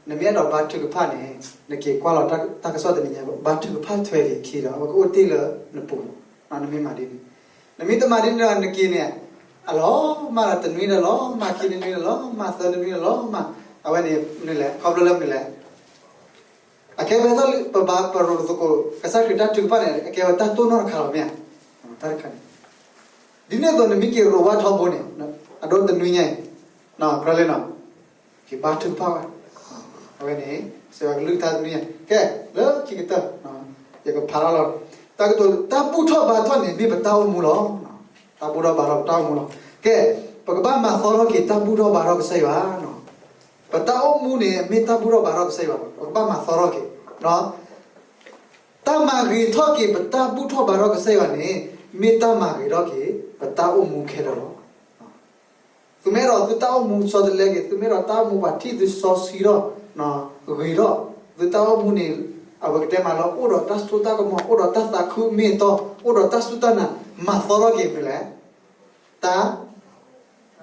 နမ့ၢ်အဲၣ်ဒိးဘါထုကဖၣ်န့ၣ်, နက့ၤကွၢ်လီၤတၢ်ကစီၣ်တနံၤညါ ဘါထုကဖၣ်ထွဲက့ၤခံဒီး အဝဲကအိၣ်တ့ၢ်လၢနပူၤလီၤ. နမ့ၢ်မၤဒ်န့ၣ်, နမ့ၢ်တမၤဒ်န့ၣ်ဒီးနက့ၤန့ၣ်, အလီၤမၢ်ဒီးတနွံဒီးလီၤမၢ် ခံနွံဒီးလီၤမၢ် သၢနွံလီၤမၢ်, အဝဲန့ၣ်မနုၤလဲၣ် ခီဖျိလၢမနုၤလဲၣ် အကဲဖဲသိးလၢပဘါပရိးသကိး ကစၢ်ခရံာ်တၢ်ထုကဖၣ်န့ၣ် အကဲဝဲတၢ်တိၢ်နီၣ်တခါလီၤမ့ၢ်ဧါ, တၢ်တခါန့ၣ်, ဒ်န့ၣ်အသိးနမ့ၢ်က့ၤရိးဝါထီဘိန့ၣ်, အဒိတနွံညါအံၤ, ကြၢးလၢနီၤ, က့ၤဘါထုကဖၣ်ဝဲ, အဝဲန့ၣ် စံးဝဲကလုၢ်ကထါတနွံညါ, ကဲ, လၢခံကတၢၢ်, ယကဖးထီၣ်လီၤ, တၢ်ကတိၤလၢ တၢ်ဘူၣ်ထီၣ်ဘါထီၣ်န့ၣ် မ့ၢ်ပတၢ်အိၣ်မူလီၤ. တၢ်ဘူၣ်ထီၣ်ဘါထီၣ်ပတၢ်အိၣ်မူလီၤ. ကဲ, ပကဘၣ်မၤသီထီၣ်က့ၤ တၢ်ဘူၣ်ထီၣ်ဘါထီၣ်ကစၢ်ယွၤ, ပတၢ်အိၣ်မူန့ၣ် မ့ၢ်တၢ်ဘူၣ်ထီၣ်ဘါထီၣ်ကစၢ်ယွၤလီၤ. ပကဘၣ်မၤသီထီၣ်က့ၤ, တၢ်မၤဂ့ၤထီၣ်က့ၤ ပတၢ်ဘူၣ်ထီၣ်ဘါထီၣ်ကစၢ်ယွၤန့ၣ် မ့ၢ်တၢ်မၤဂ့ၤထီၣ်က့ၤ ပတၢ်အိၣ်မူခဲလၢာ်လီၤ. သုမ့ၢ်အဲၣ်ဒိးသုတၢ်အိၣ်မူဆီတလဲက့ၤ, သုမ့ၢ်အဲၣ်ဒိးတၢ်အိၣ်မူပှၤထံၣ်သုစီဆှံထီၣ်, ဂ့ၤထီၣ်, သုတၢ်အိၣ်မူန့ၣ် အဝဲကတဲမးလၢ အိၣ်ဒီးတၢ်စိတၢ်ကမီၤ, အိၣ်ဒီးတၢ်သးခုမ့ၢ်အတီ, အိၣ်ဒီးတၢ်စူၢ်တၢ်နာ်, မၤသီထီၣ်က့ၤမနုၤလဲၣ်, တၢ်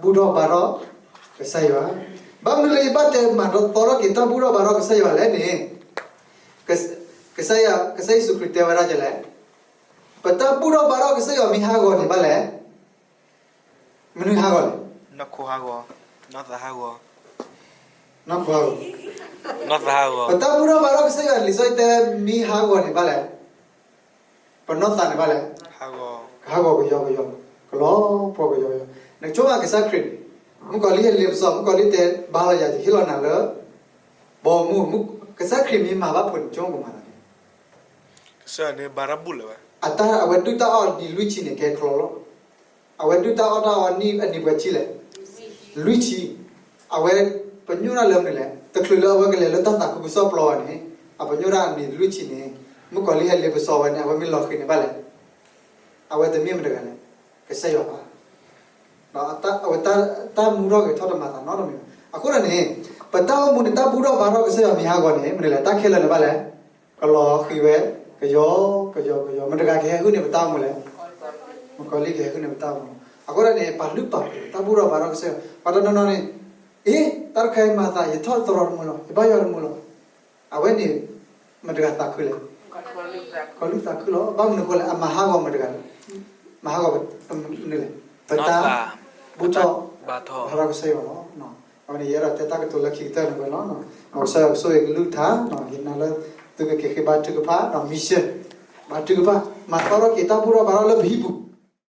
ဘူၣ်ထီၣ်ဘါထီၣ်ကစၢ်ယွၤ. ဘၣ်မနုၤလၢယဘၣ်တဲမၤသီထီၣ်က့ၤ တၢ်ဘူၣ်ထီၣ်ဘါထီၣ်ကစၢ်ယွၤလဲၣ်န့ၣ်, ကစၢ်ယွၤ, ကစၢ်ယ့ၣ်ၡူးခရံာ်တဲဝဲဒၣ်ဒ်လဲၣ်, ပတၢ်ဘူၣ်ထီၣ်ဘါထီၣ်ကစၢ်ယွၤမ့ၢ်ဟးဂီၤန့ၣ်ဘၣ်လဲၣ်, မနုၤဟးဂီၤလဲၣ်, နီၢ်ခိဟးဂီၤ, နီၢ်သးဟးဂီၤ, နီၢ်ခိဟးဂီၤ, နီၢ်သးဟးဂီၤ, ပတၢ်ဘူၣ်ထီၣ်ဘါထီၣ်ကစၢ်ယွၤ လံာ်စီဆှံတဲမ့ၢ်ဟးဂီၤန့ၣ်ဘၣ်လဲၣ် ပနီၢ်သးန့ၣ်ဘၣ်လဲၣ်, ကဟးဂီၤကယီကယီ, ကလီၤပှီၢ်ကယီကယီ, နကဆိကမိၣ်ကစၢ်ခရံာ်န့ၣ်, မုၣ်ကီၤလံၢ်ဟဲလ့ပစီ, မုၣ်ကီၤလံၢ်တဲဘါလီၤယၤ ယဟ့ၣ်လီၤနၤလၢ ဘီမုၢ်, ကစၢ်ခရံာ်မ့ၢ်မၤဘၣ်ဖုးန့ၣ် ဆိကမိၣ်ကမၤသးန့ၣ်, ကစၢ်န့ၣ်ဘါတၢ်ဘူၣ်လၢၤဘၣ်, အတၢ်အဝဲဒုၣ်တၢ်အီၣ်နံၤလွံၢ်ဆံန့ၣ် ကဲချီလီၤ. အဝဲဒုၣ်တၢ်အီၣ်တၢ်အီနံၤအနံၤပှဲၤဆံလဲၣ်, လွံၢ်ဆံ, အဝဲ ပညိၣ်တၢ်လၢမနုၤလဲၣ်, တချုးလၢအဝဲကလဲၤလၢတၢ်သးခုကစီၣ်ပျီဘၣ်န့ၣ်, အပညိၣ်တၢ်အနံၤလွံၢ်ဆံန့ၣ်, မုၣ်ကီၤလံၢ်ဟဲလ့ပစီဝဲန့ၣ် အဝဲမ့ၢ်လီၤဃံၤန့ၣ်ဘၣ်လဲၣ်, အဝဲတမ့ၢ်မတၤတဂၤလဲၣ်, ကစၢ်ယွၤဘၣ်. ဒီးအဝဲတၢ်မူထီၣ်ဂဲၤထီၣ်တမၤသးနီတမံၤဘၣ်. အဃိဒီးန့ၣ်, ပတၢ်အိၣ်မူန့ၣ် တၢ်ဘူၣ်ထီၣ်ဘါထီၣ်ကစၢ်ယွၤမ့ၢ်ဟးဂီၤန့ၣ် မနုၤလဲၣ်, တၢ်ခဲလၢာ်န့ၣ်ဘၣ်လဲၣ်, ကလီၤဃံၤဝဲ, ကယီကယီကယီ, မတၤတဂၤကဟဲဟုၣ်န့ၢ်ပတၢ်အိၣ်မူလဲၣ်, မုၣ်ကီၤလံၢ်ကဟဲဟုၣ်န့ၢ်ပတၢ်အိၣ်မူ. အဃိဒီးန့ၣ် ပာ်လုၢ်ပာ်ပှ့ၤ တၢ်ဘူၣ်ထီၣ်ဘါထီၣ်ကစၢ်ယွၤ, ပှၤတနီၤနီၤန့ၣ်, အ့, တၢ်တခါအံၤမၤသး ယထီၣ်သရီတမူလီၤ, ယဘါယွၤတမူလီၤ. အဝဲန့ၣ် မတၤတဂၤသးခုလဲၣ်, ကီၤလံၢ်သးခုလီၤ. ဘၣ်မနုၤအဃိလဲၣ်, အမၤဟးဂီၤမတၤတဂၤလဲၣ်, မၤဟးဂီၤမနုၤလဲၣ်, ပတၢ်ဘူၣ်ထီၣ်ဘါထီၣ်ကစၢ်ယွၤလီၤ. အဝဲန့ၣ် ယအဲၣ်ဒိးတဲတၢ်ကတိၤလၢခံကတၢၢ်န့ၣ်ဝဲလီၤ. မ်ကစၢ်ယွၤကဆိၣ်ဂ့ၤကလုၢ်ကထါ, ယနာ်လၢ သုကက့ၤဃ့ဘါထုကဖၣ်, mission, ဘါထုကဖၣ်, မၤသီထီၣ်က့ၤတၢ်ဘူၣ်ထီၣ်ဘါထီၣ်လၢပဟံၣ်ပူၤ,